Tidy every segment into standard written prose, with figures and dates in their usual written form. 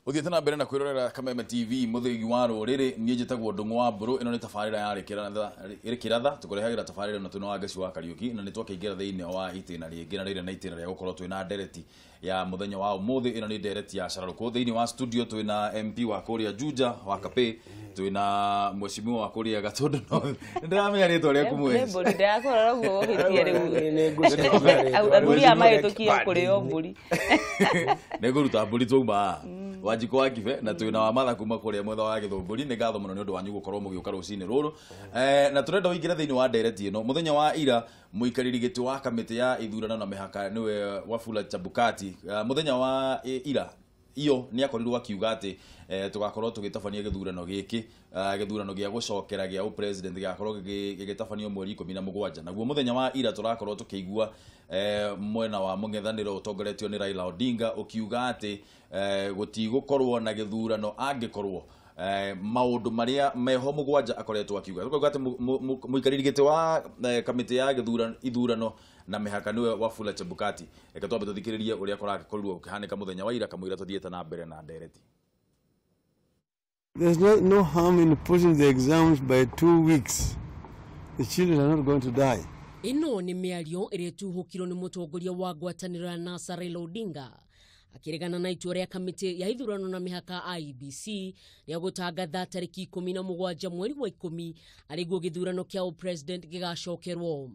Uthiĩte na mbere na kwĩrorera Kameme TV mũthĩgi wa rũrĩrĩ. Niĩ njĩtagwo Ndung'u wa Mbũrũ. Ĩno nĩ tabarĩra ya Rĩkĩratha. Tũkũrehagĩra tabarĩra ĩno twĩna Wangeci wa Kariũki, na nĩ twakĩingĩra thĩinĩ wa itĩna rĩngĩ, na rĩrĩ na itĩna rĩa gũkorwo twĩna ndereti ya mũthenya wa ũmũthĩ. Ĩno nĩ ndereti ya cararũkũ. Thĩinĩ wa studio twĩna MP wa kũrĩa Juja wa Kapĩ, twĩna mheshimiwa wa kũrĩa Gatũndũ North. Nĩndĩramenya rĩtwa rĩaku Nĩ mweci. mbũri ndĩrakũrora ũguo ũhĩtie rĩu. Nĩ ngũcenjia. Athuri aya mahĩtũkie kũrĩo mbũri. Nĩ ngũruta mbũri twauma haha. Wanjikũ wa Kibe, na twĩna wa Matha kuma kũrĩa mwena wa Gĩthũngũri. Nĩ ngatho mũno nĩ ũndũ wanyu gũkorwo mũgĩũka rũcinĩ rũrũ. Na tũrenda ũingĩre thĩinĩ wa ndereti ĩno. Mũthenya wa ira, mũikarĩri gĩtĩ wa kamĩtĩ ya ithurano na mĩhaka, nĩwe Wafula Chebukati, mũthenya wa ira iyo nĩ akorirwo akiuga atĩ tũgakorwo tũgĩtabania gĩthurano gĩkĩ, gĩthurano gĩa gũcokera gĩa president gĩgakorwo gĩgĩtabanio mweri 17. Naguo mũthenya wa ira tũrakorwo tũkĩigua mwena wa mũng'ethanĩro ũtongoretio nĩ Raila Odinga ũkiuga atĩ gũtigũkorwo na gĩthurano angĩkorwo maũndũ marĩa meho mũgwanja akoretwo akiuga. Tũkauga atĩ mũikarĩri gĩtĩ wa kamĩtĩ ya ithurano na mĩhaka, nĩwe Wafula Chebukati. Reke twambe tũthikĩrĩrie ũrĩa kũrakorirwo gũkĩhanĩka mũthenya wa ira kamũira tũthiĩte na mbere na ndereti. There's no harm in pushing the exams by 2 weeks. The children are not going to die. Ĩno nĩ mĩario ĩrĩa ĩtuhũkirwo nĩ mũtongoria wa ngwatanĩro ya NASA Raila Odinga akĩregana na itua rĩa kamĩtĩ ya ithurano na mĩhaka IEBC rĩa gũtangatha tarĩki 17 mweri wa 10 arĩguo gĩthurano kĩa ũpresident gĩgacokerwo.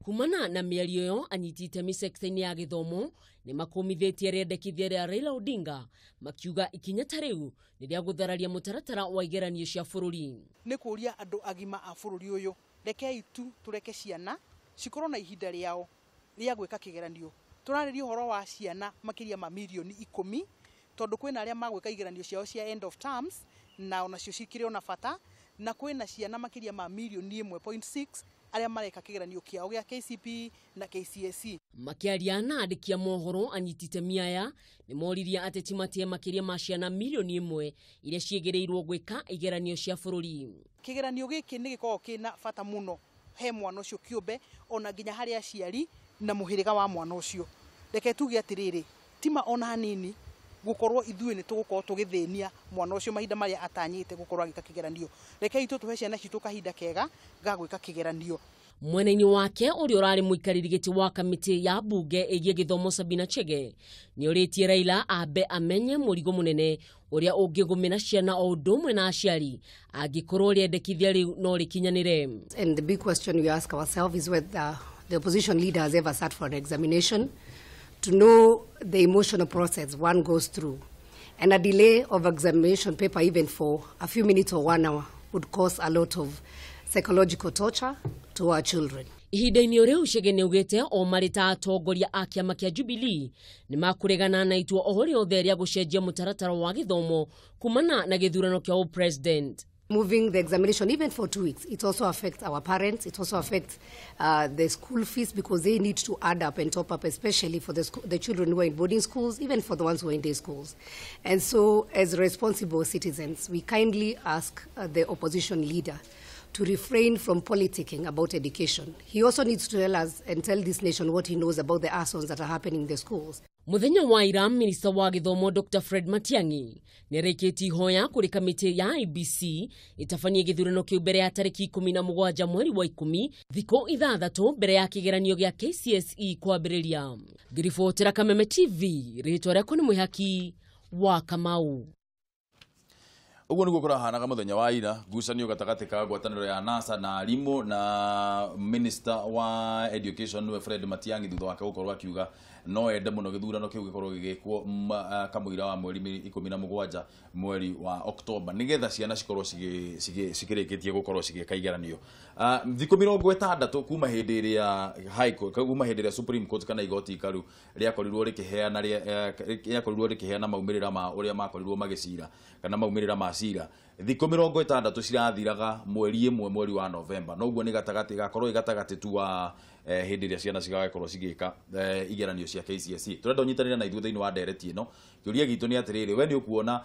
Kumana na mĩario ĩyo, anyiti itemi sekta-inĩ ya gĩthomo nĩ makũmithĩtie rĩendekithia rĩa Raila Odinga, makiuga ikinya ta rĩu nĩ rĩa gũthararia mũtaratara wa igeranio cia bũrũri. Nĩ kũria andũ agima a bũrũri ũyũ, rekei tu tũreke ciana cikorwo na ihinda rĩao rĩa gwĩka kĩgeranio. Tũrarĩria ũhoro wa ciana makĩria ma mirioni 10, tondũ kwĩna arĩa magwĩka igeranio ciao cia end of terms, na onacio cikĩrĩ ona bata, na kwĩna ciana makĩria ma mirioni 1.6 arĩa mareka kĩgeranio kĩao gĩa KCPE na KCSE. Makĩaria na andĩki a mohoro, anyiti itemi aya nĩ moririe ateti matie makĩria ma ciana mirioni 1 iria ciĩgĩrĩirwo gwĩka igeranio cia bũrũri. Kĩgeranio gĩkĩ nĩ gĩkoragwo kĩna bata mũno he mwana ũcio kĩũmbe, ona nginya harĩ aciari na mũhĩrĩga wa mwana ũcio. Reke tuge atĩrĩrĩ, tima ona hanini gũkorwo ithuĩ nĩ tũgũkorwo tũgĩthĩnia mwana ũcio mahinda marĩa atanyĩte gũkorwo agĩka kĩgeranio. Rekei tũhe ciana citũ kahinda kega ga gwĩka kĩgeranio. Mwena-inĩ wake, ũrĩa ũrarĩ mũikarĩri gĩtĩ wa kamĩtĩ ya mbunge ĩgiĩ gĩthomo Sabina Chege nĩ orĩtie Raila ambe amenye mũrigo mũnene ũrĩa ũngĩgũmĩra ciana o ũndũ ũmwe na aciari angĩkorwo rĩendekithia rĩu no rĩkinyanĩre. And the big question we ask ourselves is whether the opposition leader has ever sat for an examination to know the emotional process one goes through. And a delay of examination paper, even for a few minutes or one hour, would cause a lot of psychological torture to our children. Ihinda-inĩ o rĩu, Chege nĩ augĩte o marĩ ta atongoria a kĩama kĩa Jubilee nĩ makũregana na itua o rĩothe rĩa gũcenjia mũtaratara wa gĩthomo kumana na gĩthurano kĩa ũpresident. Moving the examination even for 2 weeks, it also affects our parents, it also affects the school fees, because they need to add up and top up, especially for the children who are in boarding schools, even for the ones who are in day schools. And so, as responsible citizens, we kindly ask the opposition leader to refrain from politicking about education. He also needs to tell us and tell this nation what he knows about the arsons that are happening in the schools. Muthenya wa ira, minista wa gĩthomo Dr Fred Matiang'i nĩarĩkĩtie ihoya kũrĩ kamĩtĩ ya IEBC ĩtabanie gĩthurano kĩu mbere ya tarĩki 17 mweri wa 10, thikũ 6 mbere ya kĩgeranio gĩa KCSE kwambĩrĩria. Ngĩribotera Kameme TV, rĩtwa rĩakwa nĩ Mwĩhaki wa Kamau. Ũguo nĩguo kũrahanaga mũthenya wa ira, ngucanio gatagatĩ ka ngwatanĩro ya NASA na arimũ na minister wa education, nĩwe Fred Matiang'i, thutha wake gũkorwo akiuga no ende mũno gĩthurano kĩu gĩkorwo gĩgĩkwo kamũira wa mweri 17 mweri wa Oktoba, nĩgetha ciana cikorwo cikĩrĩkĩtie gũkorwo cigĩka igeranio. Thikũ 60 kuma hĩndĩ ĩrĩa High Court, kuma hĩndĩ ĩrĩa Supreme Court kana igoti ikaru rĩakorirwo rĩkĩheana maumĩrĩra ma ũrĩa makorirwo magĩcira kana maumĩrĩra ma cira, thikũ 60 cirathiraga mweri 1 mweri wa Novemba. Noguo nĩ gatagatĩ, gakorwo ĩ gatagatĩ tu wa hĩndĩ ĩrĩa ciana cigagĩkorwo cigĩka igeranio cia KCSE. Tũrenda ũnyitanĩre na ithuĩ thĩinĩ wa ndereti ĩno. Kĩũria gitũ nĩ atĩrĩrĩ, we nĩ ũkuona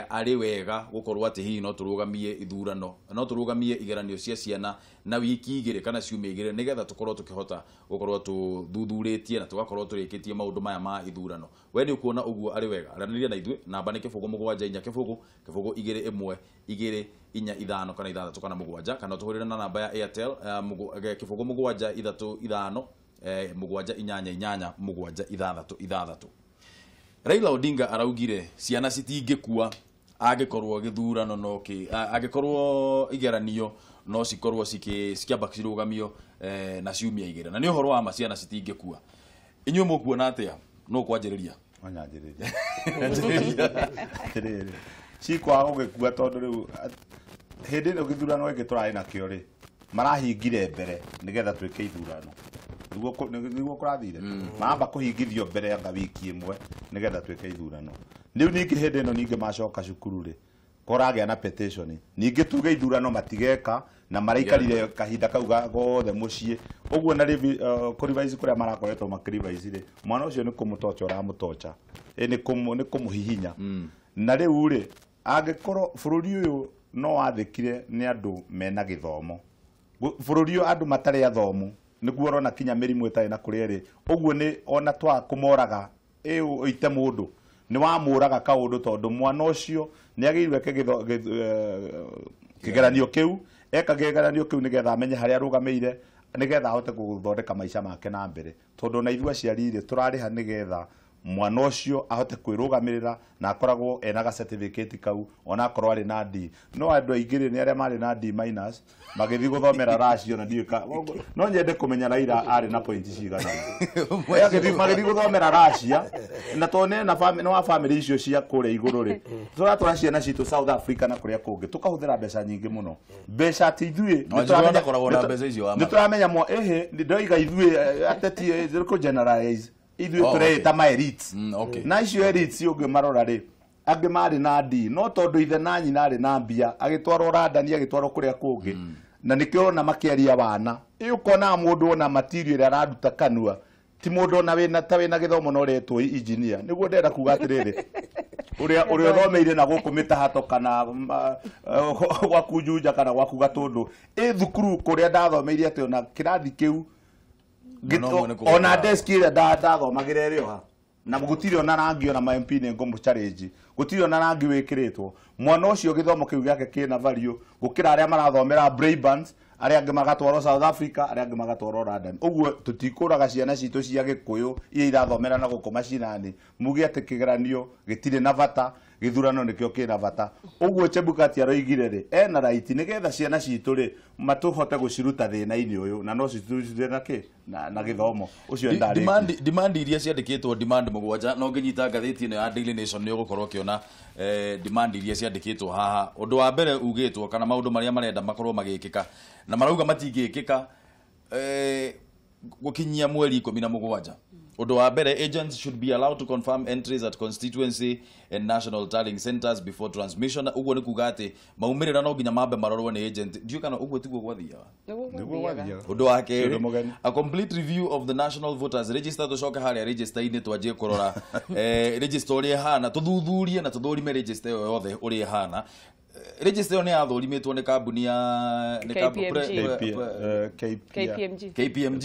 arĩ wega gũkorwo atĩ hihi no tũrũgamie ithurano, no tũrũgamie igeranio cia ciana na wiki 2 kana ciumia 2 nĩgetha tũkorwo tũkĩhota gũkorwo tũthuthurĩtie na tũgakorwo tũrĩkĩtie maũndũ maya ma ithurano. We nĩ ũkuona ũguo arĩ wega? Aranĩria na ithuĩ, namba nĩ 0 7 4 0 0 2 1 2 4 5 kana 6 kana 7, kana tũhũrĩre na namba ya Airtel 0 7 3 5 7 8 8 7 6 6. Raila Odinga araugire ciana citingĩkua angĩkorwo gĩthurano no kĩ angĩkorwo igeranio no cikorwo cikĩamba cirũgamio na ciumia 2, na nĩ ũhoro wa ma ciana citingĩkua. Inyuĩ mũkuona atĩa? No kwanjĩrĩria wanyanjĩrĩria atĩrĩrĩ, cikwaga gũgĩkua tondũ rĩu hĩndĩ ĩno gĩthurano gĩkĩ tũrarĩ nakĩo rĩ, marahingire mbere nĩgetha twĩke ithurano. Nĩguo kũrathire, maramba kũhingithio mbere anga wiki 1 nĩgetha twĩke ithurano. Rĩu ningĩ hĩndĩ ĩno ningĩ macoka cukuru rĩ, kũragĩa na petition, ningĩ tuge ithurano matigeka na maraikarire kahinda kau gothe mũciĩ ũguo, na kũrevise kũrĩa marakoretwo makĩrevise rĩ, mwana ũcio nĩ kũmũtocha ũramũtocha, nĩ kũmũhihinya. Na rĩu rĩ, angĩkorwo bũrũri ũyũ no wathĩkire nĩ andũ mena gĩthomo, bũrũri ũyũ andũ matarĩ athomu nĩguo ũrona kinya mĩrimũ ĩtarĩ na kũrĩa ĩrĩ ũguo, nĩ ona twaga kũmoraga ĩite mũndũ nĩ wamũraga kaũndũ, tondũ mwana ũcio nĩ agĩrĩirwo eke kĩgeranio kĩu, eka kĩgeranio kĩu nĩgetha amenye harĩa arũgamĩire, nĩgetha ahote gũthondeka maica make na mbere, tondũ ona ithuĩ aciari rĩ tũrarĩha nĩgetha mwana ũcio ahote kwĩrũgamĩrĩra na akoragwo ena ga certificate kau ona akorwo arĩ na D. No andũ aingĩ rĩ nĩ arĩa marĩ na D minus magĩthiĩ gũthomera racio na ndiũĩ, no nyende kũmenya Raila arĩ na point cigana magĩthiĩ gũthomera racia, na tondũ nĩ wa family icio cia kũrĩa igũrũ rĩ, tũratwara ciana citũ South Africa na kũrĩa kũngĩ tũkahũthĩra mbeca nyingĩ mũno, mbeca ti ithuĩ nĩ tũramenya ĩhĩ ndoiga ithuĩ ateti kũ generalize ithuĩ tũreĩta ma elites, na icio elites ũngĩmarora rĩ, angĩ marĩ na D no tondũ ithe na nyina arĩ na mbia agĩtwarwo London, agĩtwarwo kũrĩa kũngĩ, na nĩkĩo ũrona makĩaria wana ĩ, ũkona mũndũ ona material ĩrĩa araruta kanua ti mũndũ ona wĩna ta wĩna gĩthomo na ũretwo engineer. Nĩguo ndĩrenda kuga atĩrĩrĩ, ũrĩa ũthomeire na gũkũ mĩtahato kana gwaku Juja kana gwaku Gatũndũ, ĩ thukuru kũrĩa ndathomeire atĩ ona kĩrathi kĩu ona desk ĩrĩa ndathomagĩra ĩrĩ oha, na gũtirĩ ona rangi, ona ma MP nĩ ngũmũ challenge, gũtirĩ ona rangi wĩkĩrĩtwo. Mwana ũcio gĩthomo kĩu gĩake kĩna value gũkĩra arĩa marathomera Braeburns, arĩa angĩ magatwarwo South Africa, arĩa angĩ magatwarwo London. Ũguo tũtikũraga ciana citũ cia Gĩkũyũ iria irathomera na gũkũ macinani muge atĩ kĩgeranio gĩtirĩ na bata, gĩthurano nĩkĩo kĩna bata. Ũguo Chebukati aroigire rĩ, ena right nĩgetha ciana citũ rĩ matũhote gũciruta thĩna-inĩ ũyũ, na no citũrute na kĩ na gĩthomo ũcio ndarĩ demand iria ciandĩkĩtwo demand 7 no ngĩnyita ngathĩti ĩno ya Daily Nation nĩ ũgũkorwo ũkĩona demand iria ciandĩkĩtwo haha. Ũndũ wa mbere ugĩtwo kana maũndũ marĩa marenda makorwo magĩkĩka na marauga matingĩkĩka gũkinyia mweri 17. Ũndũ wa mbere, agents should be allowed to confirm entries at constituency and national tallying centers before transmission. Ũguo nĩ kuga atĩ maumĩrĩra no nginya mambe marorwo nĩ agent. Ndiũĩ kana ũguo tiguo gwathiaga. Ũndũ wa kerĩ, a complete review of the national voters register. Tũcoke harĩa register-inĩ twanjie kũrora register ũrĩa ĩhana, tũthuthurie na tũthũrime register ĩyo yothe ũrĩa ĩhana. Register ĩyo nĩ yathũrimĩtwo nĩ kambuni ya KPMG. KPMG.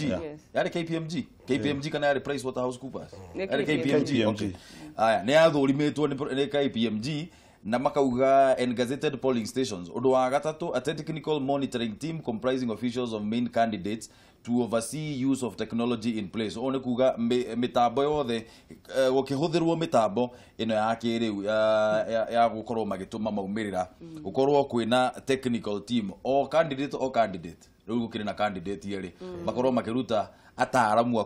Yarĩ KPMG. KPMG kana yarĩ PricewaterhouseCoopers? Yarĩ KPMG. Okay. Aya, nĩ yathũrimĩtwo nĩ KPMG na makauga and gazetted polling stations. Ũndũ wa gatatũ, a technical monitoring team comprising officials of main candidates to oversee use of technology in place. Ũũ nĩ kuga mĩtambo yothe gũkĩhũthĩrwo mĩtambo ĩno ya kĩrĩu ya gũkorwo magĩtũma maumĩrĩra, gũkorwo kwĩna technical team o candidate o candidate. Rĩu gũkĩrĩ na candidate erĩ makorwo makĩruta ataaramu a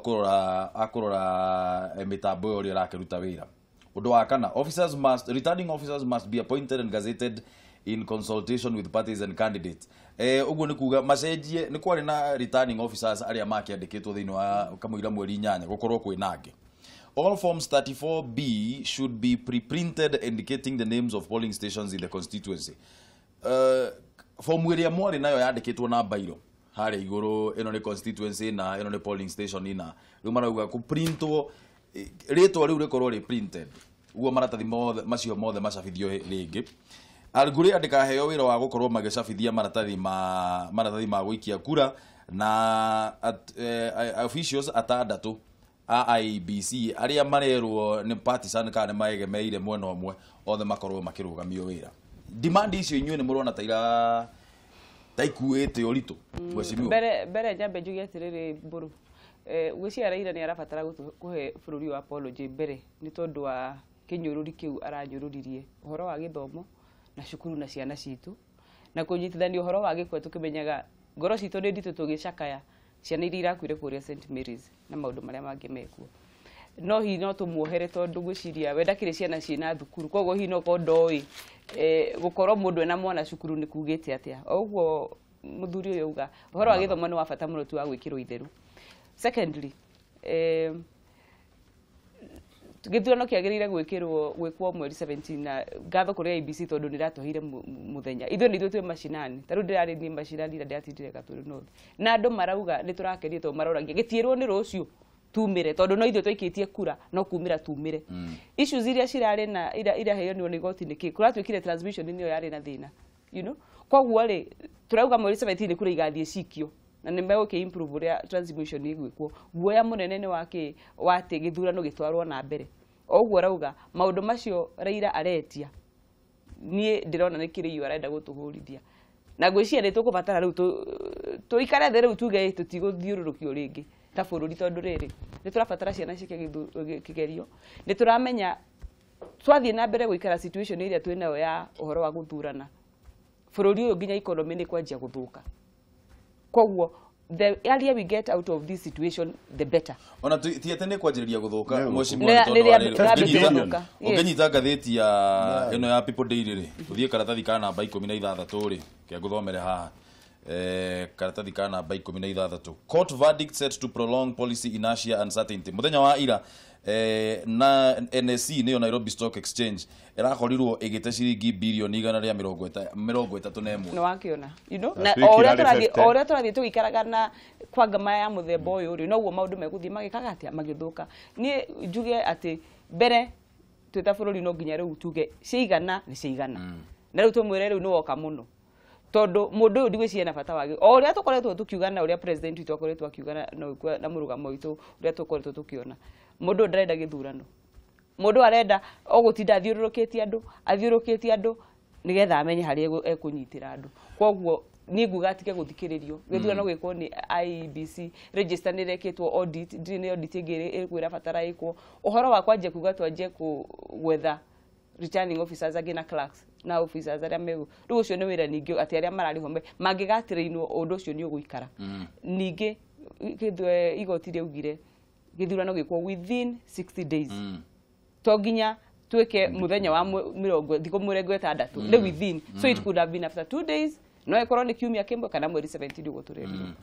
kũrora mĩtambo ĩyo ũrĩa ĩrakĩruta wĩra. Ũndũ wa kana, returning officers must be appointed and gazetted in consultation with parties and candidates. Ũguo nĩ kuga macenjie nĩ kwarĩ na returning officers arĩa makĩandĩkĩtwo thĩinĩ wa kamũira mweri 8 gũkorwo kwĩna angĩ. All forms 34B should be pre-printed indicating the names of polling stations in the constituency. Fomu ĩrĩa mwarĩ nayo yandĩkĩtwo na mbairo harĩa igũrũ, ĩno nĩ constituency na ĩno nĩ polling station ina. Rĩu marauga kũprintwo rĩtwa rĩu rĩkorwo rĩ printed. Uguo maratathi mothe macio mothe macabithio rĩngĩ. Alguri andĩkaheo wĩra wa gũkorwo magĩcabithia maratathi ma gũikia kura na officials atandatũ a IEBC arĩa marerwo nĩ partisan kana nĩ maegemeire mwena ũmwe othe makorwo makĩrũgamio wĩra. Demand icio inyuĩ nĩ mũrona ta ira ta ikuĩte ũritũ, mheshimiwa? Mbere nyambe njuge atĩrĩrĩ, Mbũrũ, gwĩciria Raila nĩ arabatara kũhe bũrũri wa apology mbere nĩ tondũ wa kĩnyũrũri kĩu aranyũrũririe ũhoro wa gĩthomo na cukuru na ciana citũ na kũnyitithania ũhoro wa gĩkwe, tũkĩmenyaga ngoro citũ nĩ nditũ tũgĩcakaya ciana iria irakuire kũrĩa St Mary's na maũndũ marĩa mangĩ mekuo. No hihi no tũmuohere tondũ ngwĩciria we ndakĩrĩ ciana ciĩna thukuru, koguo hihi no korwo ndoĩ gũkorwo mũndũ ena mwana cukuru nĩ kugĩte atĩa. O ũguo mũthuri ũyũ auga, ũhoro wa gĩthomo nĩ wa bata mũno, ti wa gwĩkĩrwo itherũ. Secondly, gĩthurano kĩagĩrĩire gwĩkĩrwo gwĩkwo mweri 17, na ngatho kũrĩ IEBC tondũ nĩ ĩratũheire mũthenya. Ithuĩ nĩ ithuĩ twĩ macinani, ta rĩu ndĩrarĩ niĩ macinani ira, ndĩratindire Gatũrũ North na andũ marauga nĩ tũrakenio tondũ maroragia gĩtiĩrwo nĩ rũciũ tumĩre, tondũ no ithuĩ twaikĩtie kura no kumĩra tumĩre. Issues iria cirarĩ na iraheanirwo nĩ igoti nĩ kĩ kũratuĩkire transmission nĩyo yarĩ na thĩna. Koguo rĩ, tũrauga mweri 17 kura igathiĩ cikio na nĩ megũkĩ improve ũrĩa transmission ĩgwĩkwo. Guoya mũnene nĩ wa kĩ wa atĩ gĩthurano gĩtwarwo na mbere. O ũguo arauga maũndũ macio Raila aretia, niĩ ndĩrona nĩ kĩrĩiyo arenda gũtũhũrithia, na ngwĩciria nĩ tũkũbatara rĩu tũikare thĩ rĩu tuge tũtigũthiũrũrũkio rĩngĩ ta bũrũri, tondũ rĩrĩ nĩ tũrabatara ciana ciĩke kĩgerio. Nĩ tũramenya twathiĩ na mbere gũikara situation ĩrĩa twĩnayo ya ũhoro wa gũthurana bũrũri ũyũ, nginya economy nĩ kwanjia gũthũka. Koguo the earlier we get out of this situation, the better. Ona ti atĩ nĩ kwanjĩrĩria gũthũka, Nĩ mheshimiwa, Nĩ- nĩ tondũ nĩ wa rĩrĩ, rĩambĩtie gũthũka. Yes. ũngĩnyita ngathĩti ya ĩno ya People Daily rĩ, ũthiĩ karatathi ka namba 16 rĩ, kĩa ngũthomere haha, karatathi ka namba 16, "Court verdict set to prolong policy inertia uncertainty." Mũthenya wa ira, na NSE, nĩyo Nairobi Stock Exchange, ĩrakorirwo ĩgĩte ciringi birioni 131. Nĩ wakiona Na na tweet o ũrĩa irarĩ tũrathiĩ 50. o ũrĩa tũrathiĩ tũgĩikaraga na kwangama ya mũthemba ũyũ rĩ, noguo maũndũ megũthiĩ magĩkaga atĩa, magĩthũka. Niĩ njuge atĩ mbere twĩ ta bũrũri no nginya rĩu tuge ciigana nĩ ciigana, na rĩu tũmwĩre rĩu nĩ woka mũno, tondũ mũndũ ũyũ ndigwĩciria na bata wake. O ũrĩa tũkoretwo tũkiuga na ũrĩa president witũ akoretwo akiuga na mũrũgamo witũ ũrĩa tũkoretwo tũkĩona, mũndũ ũyũ ndarenda gĩthurano. Mũndũ arenda o gũtinda athiũrũrũkĩtie andũ, athiũrũrũkĩtie andũ nĩgetha amenye harĩa ekũnyitĩra andũ. Koguo niĩ nguga atige gũthikĩrĩrio. Gĩthurano gwĩkwo nĩ IEBC register nĩ ĩrekĩtwo audit, ndirĩ nĩ audit ĩngĩ ĩrĩkũ ĩrabatara ĩkwo. Ũhoro wa kwanjia kuga twanjie gwetha returning officers angĩ na clerks na officers arĩa megũ rĩu, ũcio nĩ wĩra ningĩ atĩ arĩa mararĩhwo mangĩgatrainwo, ũndũ ũcio nĩ ũgũikara. Ningĩ igoti rĩaugire gĩthurano gĩkwo within 60 days, to nginya twĩke mũthenya wa mĩrongo thikũ 60, nĩ within, so it could have been after 2 days, no ĩkorwo nĩ kiumia kĩmwe kana mweri 17 ũguo tũrerirwo.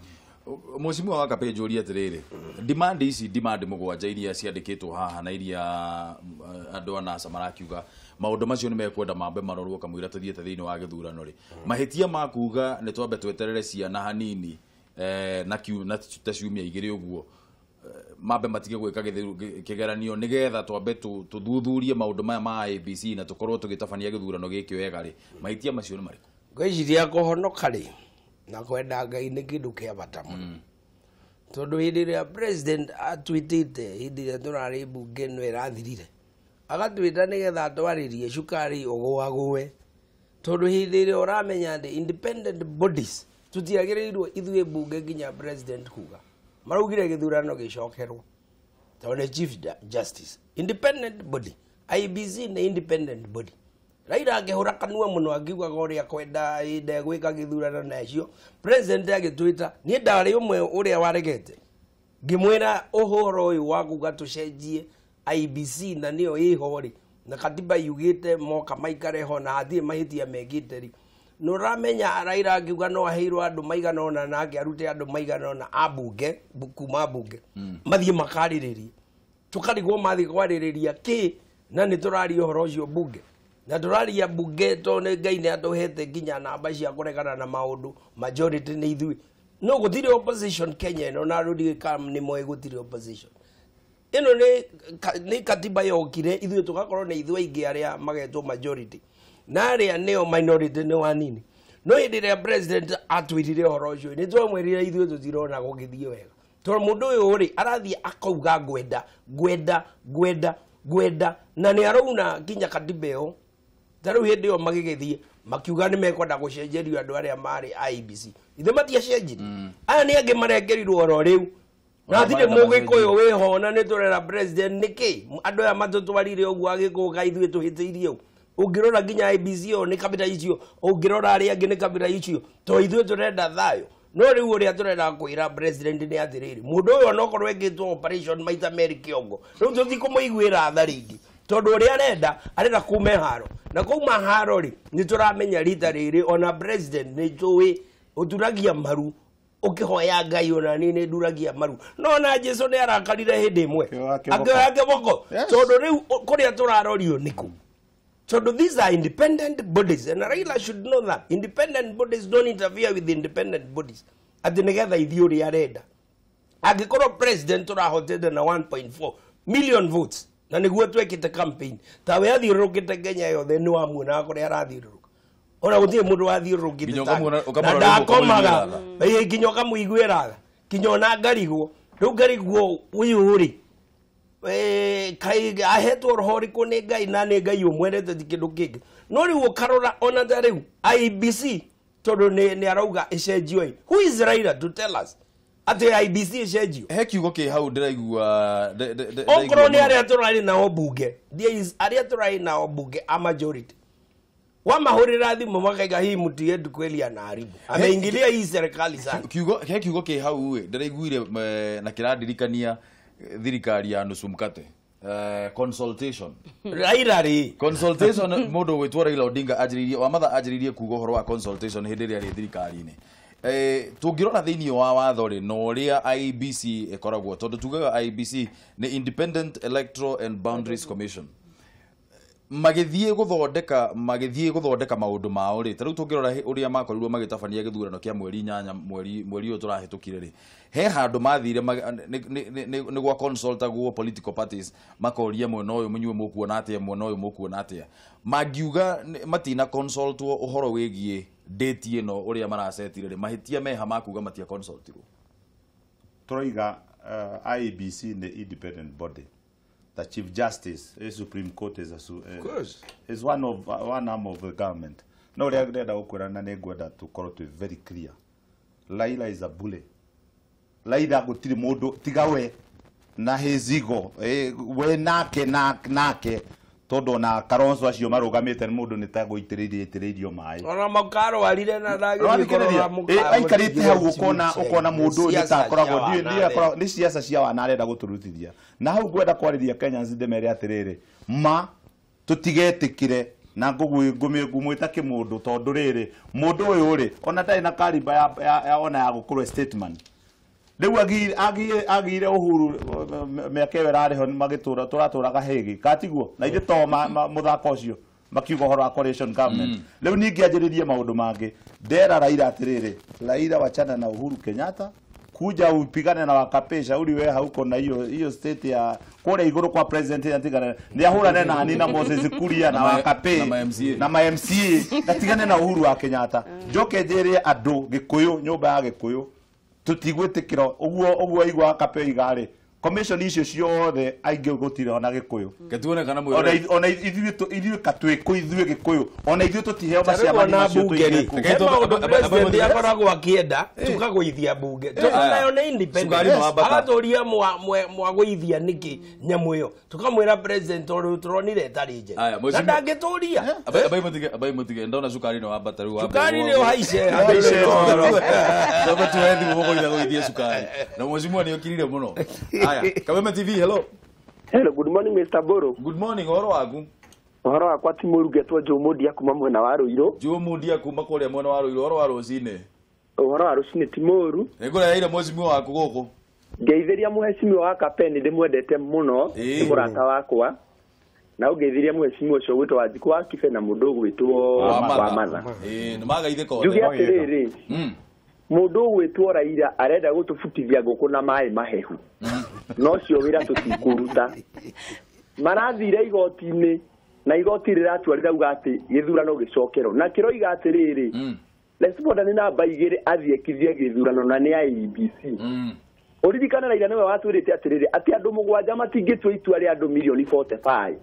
Mheshimiwa wa Kapĩ, njũrie atĩrĩrĩ, demand ici, demand mũgwanja iria ciandĩkĩtwo haha na iria andũ a NASA marakiuga maũndũ macio nĩ mekwenda mambe marorwo kamũira tũthiĩte thĩinĩ wa gĩthurano rĩ, mahĩtia ma kuga nĩ twambe tweterere ciana hanini, na ta ciumia 2 ũguo, mambe matige gwĩka kĩgeranio nĩgetha twambe tũthuthurie maũndũ maya ma IEBC na tũkorwo tũgĩtabania gĩthurano gĩkĩ wega rĩ, mahĩtia macio nĩ marĩkũ? Ngwĩciria kũhonoka rĩ na kwenda Ngai nĩ kĩndũ kĩa bata mũno, tondũ hĩndĩ ĩrĩa president atwĩtĩte, hĩndĩ ĩrĩa tũrarĩ mbunge ĩno ĩrathirire, agatwĩta nĩgetha atwarĩrie cukari ũgũagũe, tondũ hĩndĩ ĩrĩa ũramenya atĩ independent bodies tũtiagĩrĩirwo ithuĩ mbunge nginya president kuga maraugire gĩthurano gĩcokerwo, tondũ nĩ chief justice independent body, IEBC nĩ independent body. Raila angĩhũra kanua mũno angiugaga ũrĩa kwenda ndegwĩka gĩthurano nacio, president agĩtwĩta, niĩ ndarĩ ũmwe ũrĩa waregete, ngĩmwĩra ũhoro ũyũ wa kuga tũcenjie IEBC na nĩyo ĩho rĩ, na katiba yugĩte moka maikare ho na hatirĩ mahĩtia mekĩte rĩ, nĩ ũramenya Raila angiuga no aheirwo andũ maigana ũna nake arute andũ maigana ũna a mbunge kuma mbunge mathiĩ makarĩrĩrie, tũkarigwo mathiĩ kwarĩrĩria kĩ, na nĩ tũraria ũhoro ũcio mbunge na tũraria mbunge tondũ nĩ Ngai nĩ atũhete nginya namba cia kũregana na maũndũ, majority nĩ ithuĩ, no gũtirĩ opposition Kenya ĩno, na rũrĩ nĩ moĩ gũtirĩ opposition. Ĩno nĩ katiba yokire ithuĩ tũgakorwo nĩ ithuĩ aingĩ arĩa magetwo majority na arĩa nĩo minority nĩ wanini. No hĩndĩ ĩrĩa president atwĩrire ũhoro ũcio nĩ twamwĩrire ithuĩ tũtirona gũgĩthiĩ wega, tondũ mũndũ ũyũ rĩ arathiĩ akauga ngwenda ngwenda ngwenda ngwenda, na nĩ arauna nginya katiba ĩyo. Ta rĩu hĩndĩ ĩyo magĩgĩthiĩ makiuga nĩ mekwenda gũcenjerio andũ arĩa marĩ IEBC, ithe matiacenjirie. Aya nĩ angĩ marengerirwo oro rĩu na hatirĩ mũgĩkũyũ wĩho, na nĩ tũrera president nĩkĩ andũ aya matũtwarire ũguo agĩkũga ithuĩ tũhĩtĩirie ũũ. Ũngĩrora nginya IEBC ĩyo nĩ kabira icio, ũngĩrora arĩa angĩ nĩ kabira icio, to ithuĩ tũrenda thayũ. No rĩu ũrĩa tũrenda kwĩra president nĩ atĩrĩrĩ, mũndũ ũyũ onokorwo ekĩtwo operation maita merĩ kĩongo, rĩu tũtikũmũiguĩra tha rĩngĩ, tondũ ũrĩa arenda arenda kuma haro, na kuma haro rĩ nĩ tũramenya rita rĩrĩ ona president nĩ njũĩ ũturagia maru ũkĩhoya Ngai, ona niĩ nĩ nduragia maru, no ona Jesu nĩ arakarire hĩndĩ ĩmwe akĩoya kĩboko, tondũ rĩu kũrĩa tũrarorio nĩkũ. So these are independent bodies, and Raila should know that independent bodies don't interfere with independent bodies. Ati nigetha ithiĩ ũrĩa arenda. Angĩkorwo president ũrahotete na 1.4 million votes, na nĩguo twekĩte campaign, tawe athiũrũrũkĩte Kenya yothe nĩ wamuonaga kũrĩa arathiũrũrũka. Ona gũtirĩ mũndũ wathiũrũrũkĩte take. Na ndakomaga, nginya ũkamũiguĩra tha, nginya ona ngarigwo. Rĩu ngarigwo ũyũ rĩ, kai ahetwo roho ũrĩkũ nĩ Ngai, na nĩ Ngai ũmwendete ti kĩndũ kĩngĩ. No rĩu ũkarora ona ta rĩu IEBC, tondũ nĩ arauga ĩcenjio ĩ. Who is Raila to tell us atĩ IEBC ĩcenjio? He kiugo kĩ hau ndĩraigua okorwo nĩ arĩa tũrarĩ nao bunge, arĩa tũrarĩ nao bunge a majority wamahũrĩra thimũ makaiga hii mtu yetu kweli anaharibu, ameingilia hii serikali sana. He kiugo kĩ hau ĩ ndĩraiguire na kĩrandirikania thirikari ya nusu mkate. Consultation. Raila rĩ consultation mũndũ ũgwĩtwo Raila Odinga anjĩrĩirie Wamatha anjĩrĩirie kuga ũhoro wa consultation hĩndĩ ĩrĩa arĩ thirikari-inĩ. Tũngĩrora thĩinĩ wa watho rĩ na ũrĩa IEBC ĩkoragwo, tondũ tugaga IEBC nĩ Independent Electoral and Boundaries Commission, magĩthiĩ gũthondeka maũndũ mao rĩ, ta rĩu tũngĩrora ũrĩa makorirwo magĩtabania gĩthurano kĩa mweri 8 mweri ũyũ tũrahĩtũkire rĩ, he handũ mathire nĩ gwa consultagwo political parties, makoria mwena ũyũ mũnyue mũkuona atĩa, mwena ũyũ mũkuona atĩa, mangiuga matina consultwo ũhoro wĩgiĩ date ĩno ũrĩa maracetire rĩ, mahĩtia meha makuga matia consultirwo. Tũroiga IEBC nĩ independent body. The Chief Justice, the Supreme Court is is one arm of the government. No, ndĩrenda gũkwĩra na nĩ ngwenda tũkorwo twĩ very clear. Raila is a bully. Raila gũtirĩ mũndũ tiga we na his ego, we nake nake tondũ ona Kalonzo acio marũgamĩte nĩ mũndũ nĩ ta gũitĩrĩirio itĩrĩirio maĩ. Ona makarwarire na ndagĩthiĩ aikarĩte hau ũkona mũndũ ũyũ nĩ ta akoragwo nĩ ciaca cia wana arenda gũtũrutithia. Na hau ngwenda kwarĩria Kenyans ndĩmere atĩrĩrĩ, ma tũtigetĩkĩre na ngũmwĩta kĩmũndũ, tondũ rĩrĩ mũndũ ũyũ rĩ ona ndarĩ na kariba ya ona ya gũkorwo statement. Rĩu agire Uhuru mĩaka ĩyo ĩrarĩ ho magĩtũra tũratũraga hĩgĩ katiguo na ithe to mũthako ũcio makiuga ũhoro wa coalition government. Rĩu ningĩ anjĩrĩrie maũndũ mangĩ, ndera Raila atĩrĩrĩ, Raila wachana na Uhuru Kenyatta, kuja upigane na Wakape shauri we hauko na hiyo hiyo state ya kule iguru kwa president ya tigana ni ahurane na ni na Moses Kuria na Wakape na ma MCA na tigane na Uhuru wa Kenyatta. Njoke njire andu Gikuyu nyumba ya Gikuyu tutigwitikira uguo uguo igwa Wakape igare commission icio ciothe aingi gutire ona Gikuyu ketuone kana mwira ona ithuĩ katwĩkũ ithuĩ Gikuyu ona ithuĩ tutiheo maciama macio tuige president akoragwo akienda tukagũithia bunge nayo nĩ independent agatũria mwagũithia nĩkĩ nyamũ ĩyo tukamwĩra president tondũ tũronire ĩtarĩ njega na ndangĩtũria. Abai mutige ndona cukari no wambata rĩu cukari nĩ ũhaice ndogo tuwethi mũgũithia cukari na mheshimiwa nĩ okirire mũno. Aya Kameme TV, hello. Hello, good morning Mr. Boro. Good morning, ũhoro waku? Ũhoro wakwa ti mũru ngetwo Joe Mundia kuma mwena wa Ruiru. Joe Mundia kuma kũrĩa mwena wa Ruiru, ũhoro wa rũcinĩ? Ũhoro wa rũcinĩ ti mũru. Nĩngũreheire mheshimiwa waku gũkũ. Ngeithĩria mheshimiwa wa Kapeni ndĩmwendete mũno, nĩ mũrata wakwa. Na ũngeithirie mheshimiwa ũcio ũgwĩtwo Wanjikũ wa Kibe na mũndũ ũgwĩtwo Wamatha. Ĩĩ, nĩmagaithĩka othe. Njuge atĩrĩrĩ, mũndũ ũgwĩtwo Raila arenda gũtũbutithia ngũkũ na maĩ mahehu. No cio wĩra tũtikũruta. Marathire igoti-inĩ na igoti rĩratua rĩrauga atĩ gĩthurano gĩcokerwo na kĩroiga atĩrĩrĩ, responder nĩ namba 2 athiĩ ekithie gĩthurano na nĩ IEBC. Ũririkane Raila nĩwe watwĩrĩte atĩrĩrĩ atĩ andũ 7 matingĩtua itua rĩa andũ mirioni 45.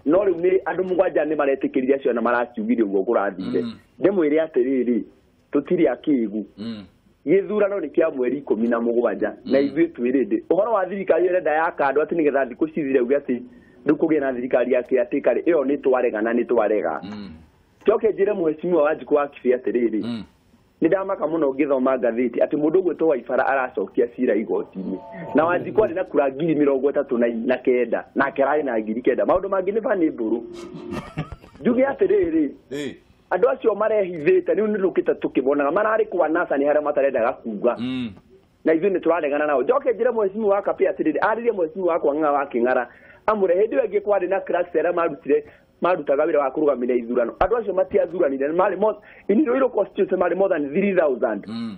No rĩu nĩ andũ 7 nĩ maretĩkĩrire acio na marakiugire ũguo kũrathire. Ndĩmwĩre atĩrĩrĩ, tũtirĩ akĩgu. Gĩthurano nĩ kĩa mweri 17 na ithuĩ twĩrĩndĩ. Ũhoro wa thirikari ĩrenda ya kando atĩ nĩgetha thikũ cithire uge atĩ rĩu kũgĩe na thirikari ya caretaker ĩyo nĩ twarega na nĩ twarega. Njoke njĩre mheshimiwa Wanjikũ wa Kibe atĩrĩrĩ, nĩ ndamaka mũno ngĩthoma ngathĩti atĩ mũndũ ũgwĩtwo Waibara aracokia cira igoti-inĩ na Wanjikũ arĩ na kura 39,000 nake ararĩ na 9,000. Maũndũ mangĩ nĩ bani mbũrũ. Njuge atĩrĩrĩ, andũ acio marehithĩte rĩu nĩtũkĩte tũkĩmonaga mararĩ kwa NASA nĩ harĩa matarendaga kuga na ithuĩ nĩ tũraregana nao. Njoke njĩre mheshimiwa wa Kape atĩrĩrĩ, arĩrie mheshimiwa wakwa Ng'ang'a wa Kĩng'ara amũre hĩndĩ ĩyo ĩngĩ kwarĩ na cracks arĩa marutaga wĩra wa kũrũgamĩrĩra ithurano. Andũ acio matiathuranire, marĩ in Ruiru constituency marĩ more than 3,000.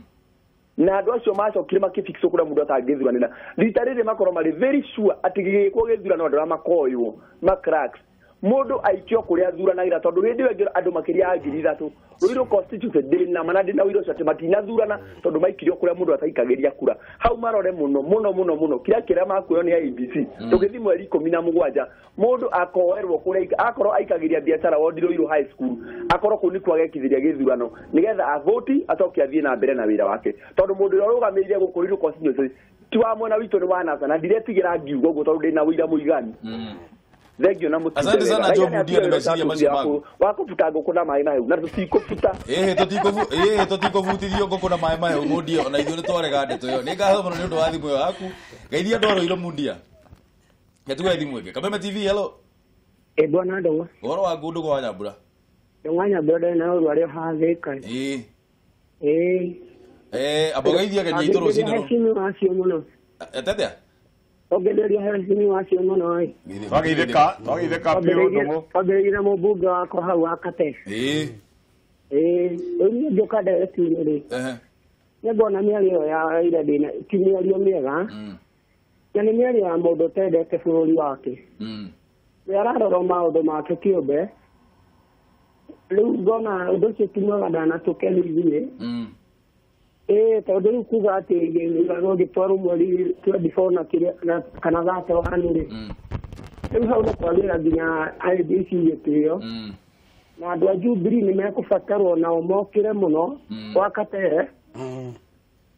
Na andũ acio macokire makĩfixwo kũrĩa mũndũ atangĩthuranĩra. Rita rĩrĩ makorwo marĩ very sure atĩ gĩgĩkwo gĩthurano andũ arĩa makoywo ma cracks mũndũ aikio kũrĩa athuranagĩra tondũ hĩndĩ ĩyo ĩngĩ andũ makĩria ya 3,000 Ruiru constituency ndĩna mana ndĩna ũira ũcio atĩ matinathurana tondũ maikirio kũrĩa mũndũ ataikagĩria kura. Hau marore mũno mũno mũno mũno kĩrĩa kĩrĩa makuoyo nĩ IEBC. Tũgĩthiĩ mweri 17 mũndũ akoerwo kũrĩa akorwo aikagĩria biacara wondi Ruiru High School akorwo kũu nĩkuo agekithĩria gĩthurano nĩgetha avoti acoke athiĩ na mbere na wĩra wake tondũ mũndũ ũrĩa ũrũgamĩrĩire gũkũ Ruiru constituency ti wa mwena witũ nĩ wa NASA na ndiretigĩra ngiuga ũguo tondũ ndĩna ũira mũiganu. Thank you na mutinde. Asante sana Job Mundia na meciria macio maku. Wakubuta ngũkũ na maĩ mahehu na tũtikũbuta. Tũtikũbutithio ngũkũ na maĩ mahehu Mundia, ona ithuĩ nĩ twarega ndeto ĩyo. Nĩ ngatho mũno nĩ ũndũ wa thimũ ĩyo yaku. Geithia andũ a Ruiru Mundia. Ngetuge thimũ ĩngĩ. Kameme TV, hello. Bwana Ndũng'ũ. Ũhoro waku Ndũng'ũ wa Nyambura? Ndũng'ũ wa Nyambura ndarĩ na ũru arĩ o haha Thĩka. Amba ũgeithie ageni aitũ rũcinĩ rũrũ. Heshimiwa acio mũno. Atĩa? Ongereria heshimiwa acio mũno ĩ. Twageithĩka biũ Ndũng'ũ. Twambĩrĩrie na mũmbunge wakwa hau wa Kate. Rĩu niĩ ngĩũka ndereti-inĩ rĩ, nĩngona mĩario ĩyo ya Raila ndĩna ti mĩario mĩega na nĩ mĩario ya mũndũ ũtendete bũrũri wake. We ararora maũndũ make kĩũmbe. Rĩu ngona ũndũ ũcio ti mwega ndanatũkenia ithuĩ. Tondũ rĩu kuga atĩ gĩthurano gĩtwarwo mweri 24 na kĩrĩa kana 31 rĩ, rĩu hau nĩ kwagĩra nginya IEBC gĩtĩo na andũ a Jubilee nĩ mekũbatarwo nao mokĩre mũno gwa Katere.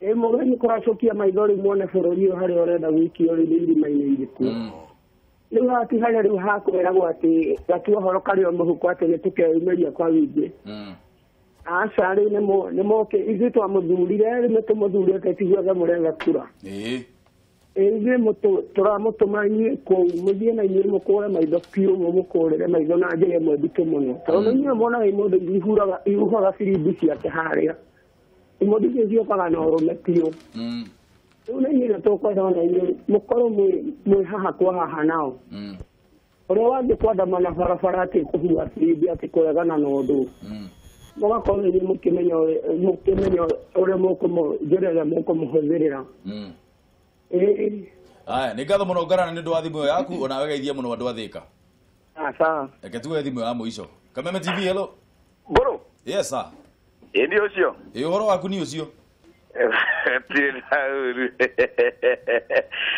Mũgeni kũracokia maitho rĩu muone bũrũri ũyũ harĩa ũrenda gũikio rĩu nĩ irima-inĩ irĩkũ. Rĩu haha ti harĩa rĩu hakwĩragwo atĩ gatua ũhoro karĩ o mũhuko atĩ nĩ tũkeyumĩria kwa wĩingĩ. Aca rĩu nĩ moke ithuĩ twamũthurire rĩu nĩ tũmũthurĩte ti guothe mũretha kura. Ithuĩ tũramũtũma inyuĩ kũu mũthiĩ na inyuĩ mũkũre maitho biũ mũmũkũrĩre maitho na njĩra ĩmwe nditũ mũno tondũ inyuĩ muonaga imũndũ ihuhaga birimbi ciake harĩa imũndũ icio ciũkaga na ũrũme biũ. Rĩu nĩ inyuĩ tũkwenda ona inyuĩ mũkorwo mwĩ haha kwa haha nao ũrĩa wathiĩ kwandamana barabara atĩ kũhuha birimbi atĩ kũregana na ũndũ mũgakorwo inyuĩ mũkĩmenya ũrĩa njĩra ĩrĩa mũkũmũhũthĩrĩra. Aya, nĩ ngatho mũno Ngarana nĩ ũndũ wa thimũ ĩyo yaku ona wegeithie mũno andũ a Thĩka. Sawa. Reke tuoe thimũ ya mũico. Kameme TV, hello. Mbũrũ. Yes sir. Ĩ nĩ ũcio. Ĩ ũhoro waku nĩ ũcio. Tirĩ na ũru.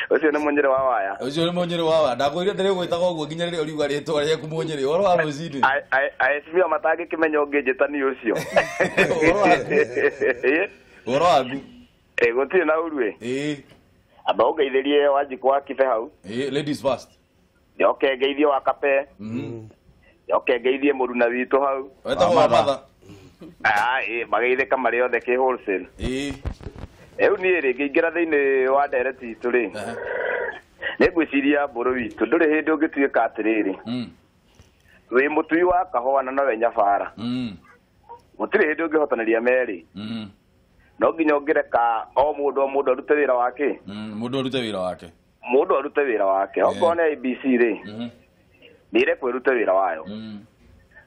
Ũcio nĩ Mũnyĩrĩ wa Waya. Ũcio nĩ Mũnyĩrĩ wa Waya. Ndakwĩrire ndĩrĩgwĩtaga ũguo nginya rĩrĩa ũriuga rĩtwa rĩaku Mũnyĩrĩ. Ũhoro wa rũcinĩ. Aheshimiwa matangĩkĩmenya ũngĩnjĩta nĩ ũcio. Ũhoro waku. Gũtirĩ na ũru ĩ. Amba ũngeithĩrie Wanjikũ wa Kibe hau. Ladies first. Njoke ngeithie wa Kape. Njoke ngeithie mũruna witũ hau. Wetagwo wa Matha. Mageithĩka marĩ othe kĩ wholesale. Rĩu niĩ rĩ ngĩingĩra thĩinĩ wa ndereti itũ rĩ, nĩ ngwĩciria mbũrũ witũ ndũrĩ hĩndĩ ũngĩtuĩka atĩrĩrĩ, wĩ mũtui wa kahũa na nowe nyabara, gũtirĩ hĩndĩ ũngĩhotanĩria merĩ. No nginya ũngĩreka o mũndũ arute wĩra wake. Mũndũ arute wĩra wake. Mũndũ arute wĩra wake. Okorwo nĩ IEBC rĩ, nĩ ĩrekwo ĩrute wĩra wayo.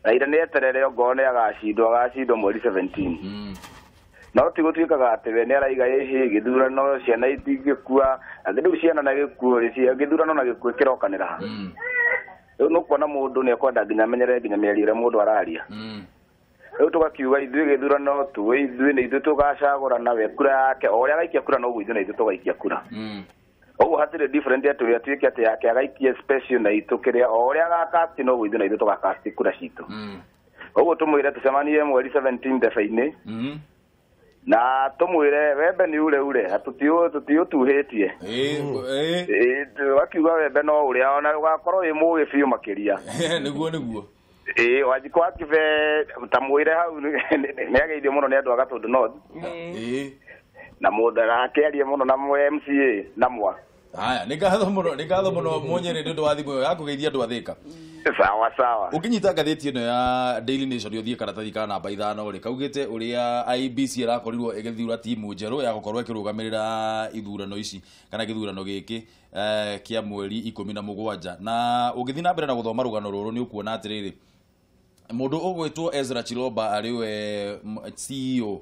Raila nĩ eterere ongorwo nĩ agacindwo mweri 17. No ti gũtuĩkaga atĩ we nĩ araiga ĩhĩ gĩthurano ciana itingĩkua na rĩu ciana na gĩkuũ rĩ gĩthurano na gĩkuũ kĩrokanĩra ha. Rĩu nĩũkuona mũndũ nĩ ekwenda nginya amenyere nginya mĩario ĩrĩa mũndũ araria. Rĩu tũgakiuga ithuĩ gĩthurano tuĩ ithuĩ nĩ ithuĩ tũgacagũrana we kura yake o ũrĩa agaikia kura noguo ithuĩ na ithuĩ tũgaikia kura. Ũguo hatirĩ different atĩ ũrĩa atuĩke atĩ yake agaikie special na itũ kĩrĩa o ũrĩa agakasti noguo ithuĩ na ithuĩ tũgakasti kura citũ. Ũguo tũmwĩre tũcemanie mweri 17 ndebe-inĩ na tũmwĩre wembe nĩ ure ure tũtiũtuhĩtie. Wakiuga wembe no ũrĩa ona ũgakorwo wĩ mũgĩ biũ makĩria. Nĩguo. Wanjikũ wa Kibe ta mwĩre hau nĩ ageithio mũno nĩ andũ a Gatũndũ North. Na mũndũ akĩarie mũno na MCA na mwa. Haya, nĩ ngatho mũno Mũnyĩrĩ nĩ ũndũ wa thimũ ĩyo ya kũgeithia andũ a Thĩka. Sawa sawa. Ũngĩnyita ngathĩti ĩno ya Daily Nation ũthiĩ karatathi ka namba 5 rĩ kaugĩte ũrĩa IEBC ĩrakorirwo ĩgĩthura timu njerũ ya gũkorwo ĩkĩrũgamĩrĩra ithurano ici kana gĩthurano gĩkĩ kĩa mweri 17 na ũngĩthiĩ na mbere na gũthoma rũgano rũrũ nĩ ũkuona atĩrĩrĩ mũndũ ũgwĩtwo Ezra Chiloba arĩ we CEO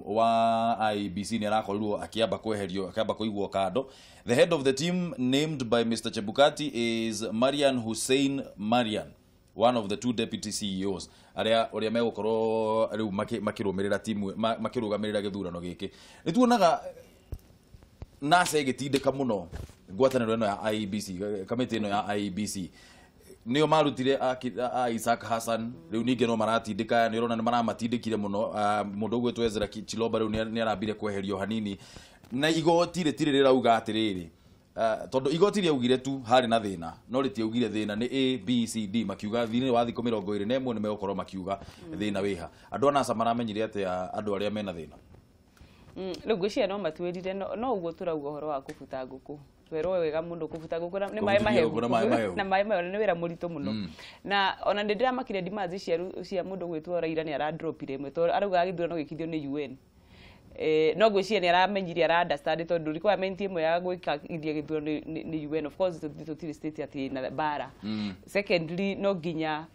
wa IEBC nĩ arakorirwo akĩamba kweherio akĩamba kũigwo kando. The head of the team named by Mr. Chebukati is Marian Hussein Marian, one of the two deputy CEOs aria uria megukorwo riu makirũmĩrĩra timu makĩrũgamĩrĩra gĩthurano gĩkĩ. Nĩ tuonaga NASA ĩgĩtindĩka mũno ngwatanĩro ĩno ya IEBC, kamĩtĩ ĩno ya IEBC nĩo marutire a Isaac Hassan rĩu ningĩ no maratindĩka nĩ ũrona nĩ maramatindĩkire mũno. Mũndũ ũgwĩtwo Ezra Chiloba rĩu nĩ arambire kweherio hanini na igoti rĩtirĩ rĩrauga atĩrĩrĩ tondũ igoti rĩaugire tu harĩ na thĩna no rĩtiaugire thĩna nĩ A B C D makiuga thĩinĩ wa thikũ 21 nĩ megũkorwo makiuga thĩna wĩha. Andũ a NASA maramenyire atĩa andũ arĩa mena thĩna? Rĩu ngwĩciria no matuĩrire no ũguo tũrauga ũhoro wa kũbuta ngũkũ twerwo wega mũno kũbuta ngũkũ nĩ maĩ mahehu na maĩ mahehu nĩ wĩra mũritũ mũno na ona nĩ ndĩramakire demands cia mũndũ gwĩtwo Raila nĩ aradropire ĩmwe tondũ araugaga gĩthurano gĩkithio nĩ UN. No ngwĩciria nĩ aramenyire ara understand tondũ requirement ĩmwe ya gwĩkithia gĩthurano nĩ UN. Of course tũtirĩ state atĩ na bara. Secondly no nginya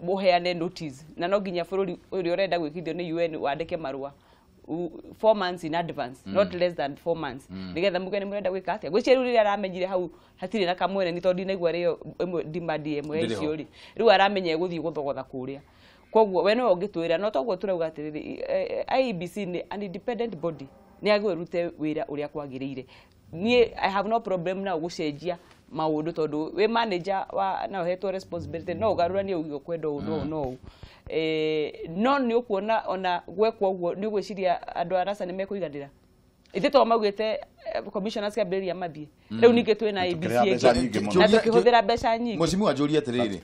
ũheane notice na no nginya bũrũri ũrĩa ũrenda gwĩkithio nĩ UN wandĩke marũa 4 months in advance, not less than 4 months. Nigetha muge ni murenda gwika atia. Gwĩciria rĩu rĩrĩa aramenyire hau hatirĩ na kamwene nĩ tondũ ndinaigua rĩo ĩmwe demand ĩmwe ya icio rĩ. Rĩu aramenya egũthiĩ gũthogotha kũrĩa. Koguo we no ũngĩtwĩra no toguo tũrauga atĩrĩrĩ IEBC nĩ an independent body nĩ agĩrĩirwo ĩrute wĩra ũrĩa kwagĩrĩire. Niĩ I have no problem na gũcenjia maũndũ tondũ wĩ manager wa na ũhetwo responsibility no ũgarũranie uge ũkwenda ũũ no ũũ. No nĩ ũkuona ona gwekwo ũguo nĩ ũgwĩciria andũ a NASA nĩ mekũiganĩra. Ithe to maugĩte commissioners kĩambĩrĩria mathiĩ. Rĩu ningĩ twĩna IEBC ĩngĩ na tũkĩhũthĩra mbeca nyingĩ. Mheshimiwa njũrie atĩrĩrĩ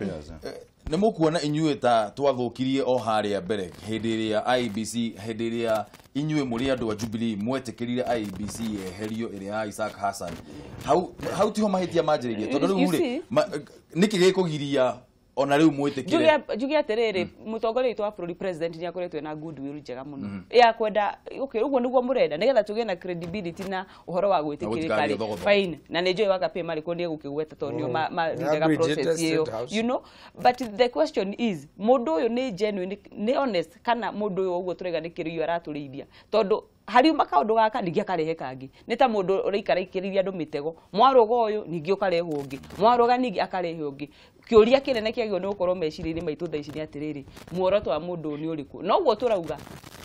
nĩ mũkuona inyuĩ ta twathũkirie o harĩa mbere hĩndĩ ĩrĩa IEBC hĩndĩ ĩrĩa inyuĩ mũrĩ andũ a Jubilee mwetĩkĩrire IEBC yeherio ĩrĩa ya Isaac Hassan hau tiho mahĩtia manjĩrĩirie tondũ rĩu rĩ nĩkĩ gĩkũgiria ona rĩu mwĩtĩkĩre? Njuge atĩrĩrĩ mũtongoria witũ wa bũrũri president nĩ akoretwo ena goodwill njega mũno ya kwenda okay ũguo nĩguo mũrenda nĩgetha tũgĩe na credibility na ũhoro wa gwĩtĩkĩrĩka rĩ fine na nĩ njũĩ Wakapee marĩkũ nĩ egũkĩgweta tondũ nĩo marindaga process ĩyo you know but the question is mũndũ ũyũ nĩ genuine nĩ honest kana mũndũ ũyũ ũguo tũraiga nĩ kĩrĩu aratũrĩithia tondũ hariuma kaũndũ gaka ningĩ akarehe kangĩ nĩ ta mũndũ ũraikara ikĩrĩria andũ mĩtego mwarũga ũyũ ningĩ ũkarehe ũngĩ mwarũga ningĩ akarehe ũngĩ. Kĩũria kĩnene kĩagĩrĩirwo nĩ gũkorwo meciria-inĩ maitũ thaa ici nĩ atĩrĩrĩ muoroto wa mũndũ ũyũ nĩ ũrĩkũ. Noguo tũrauga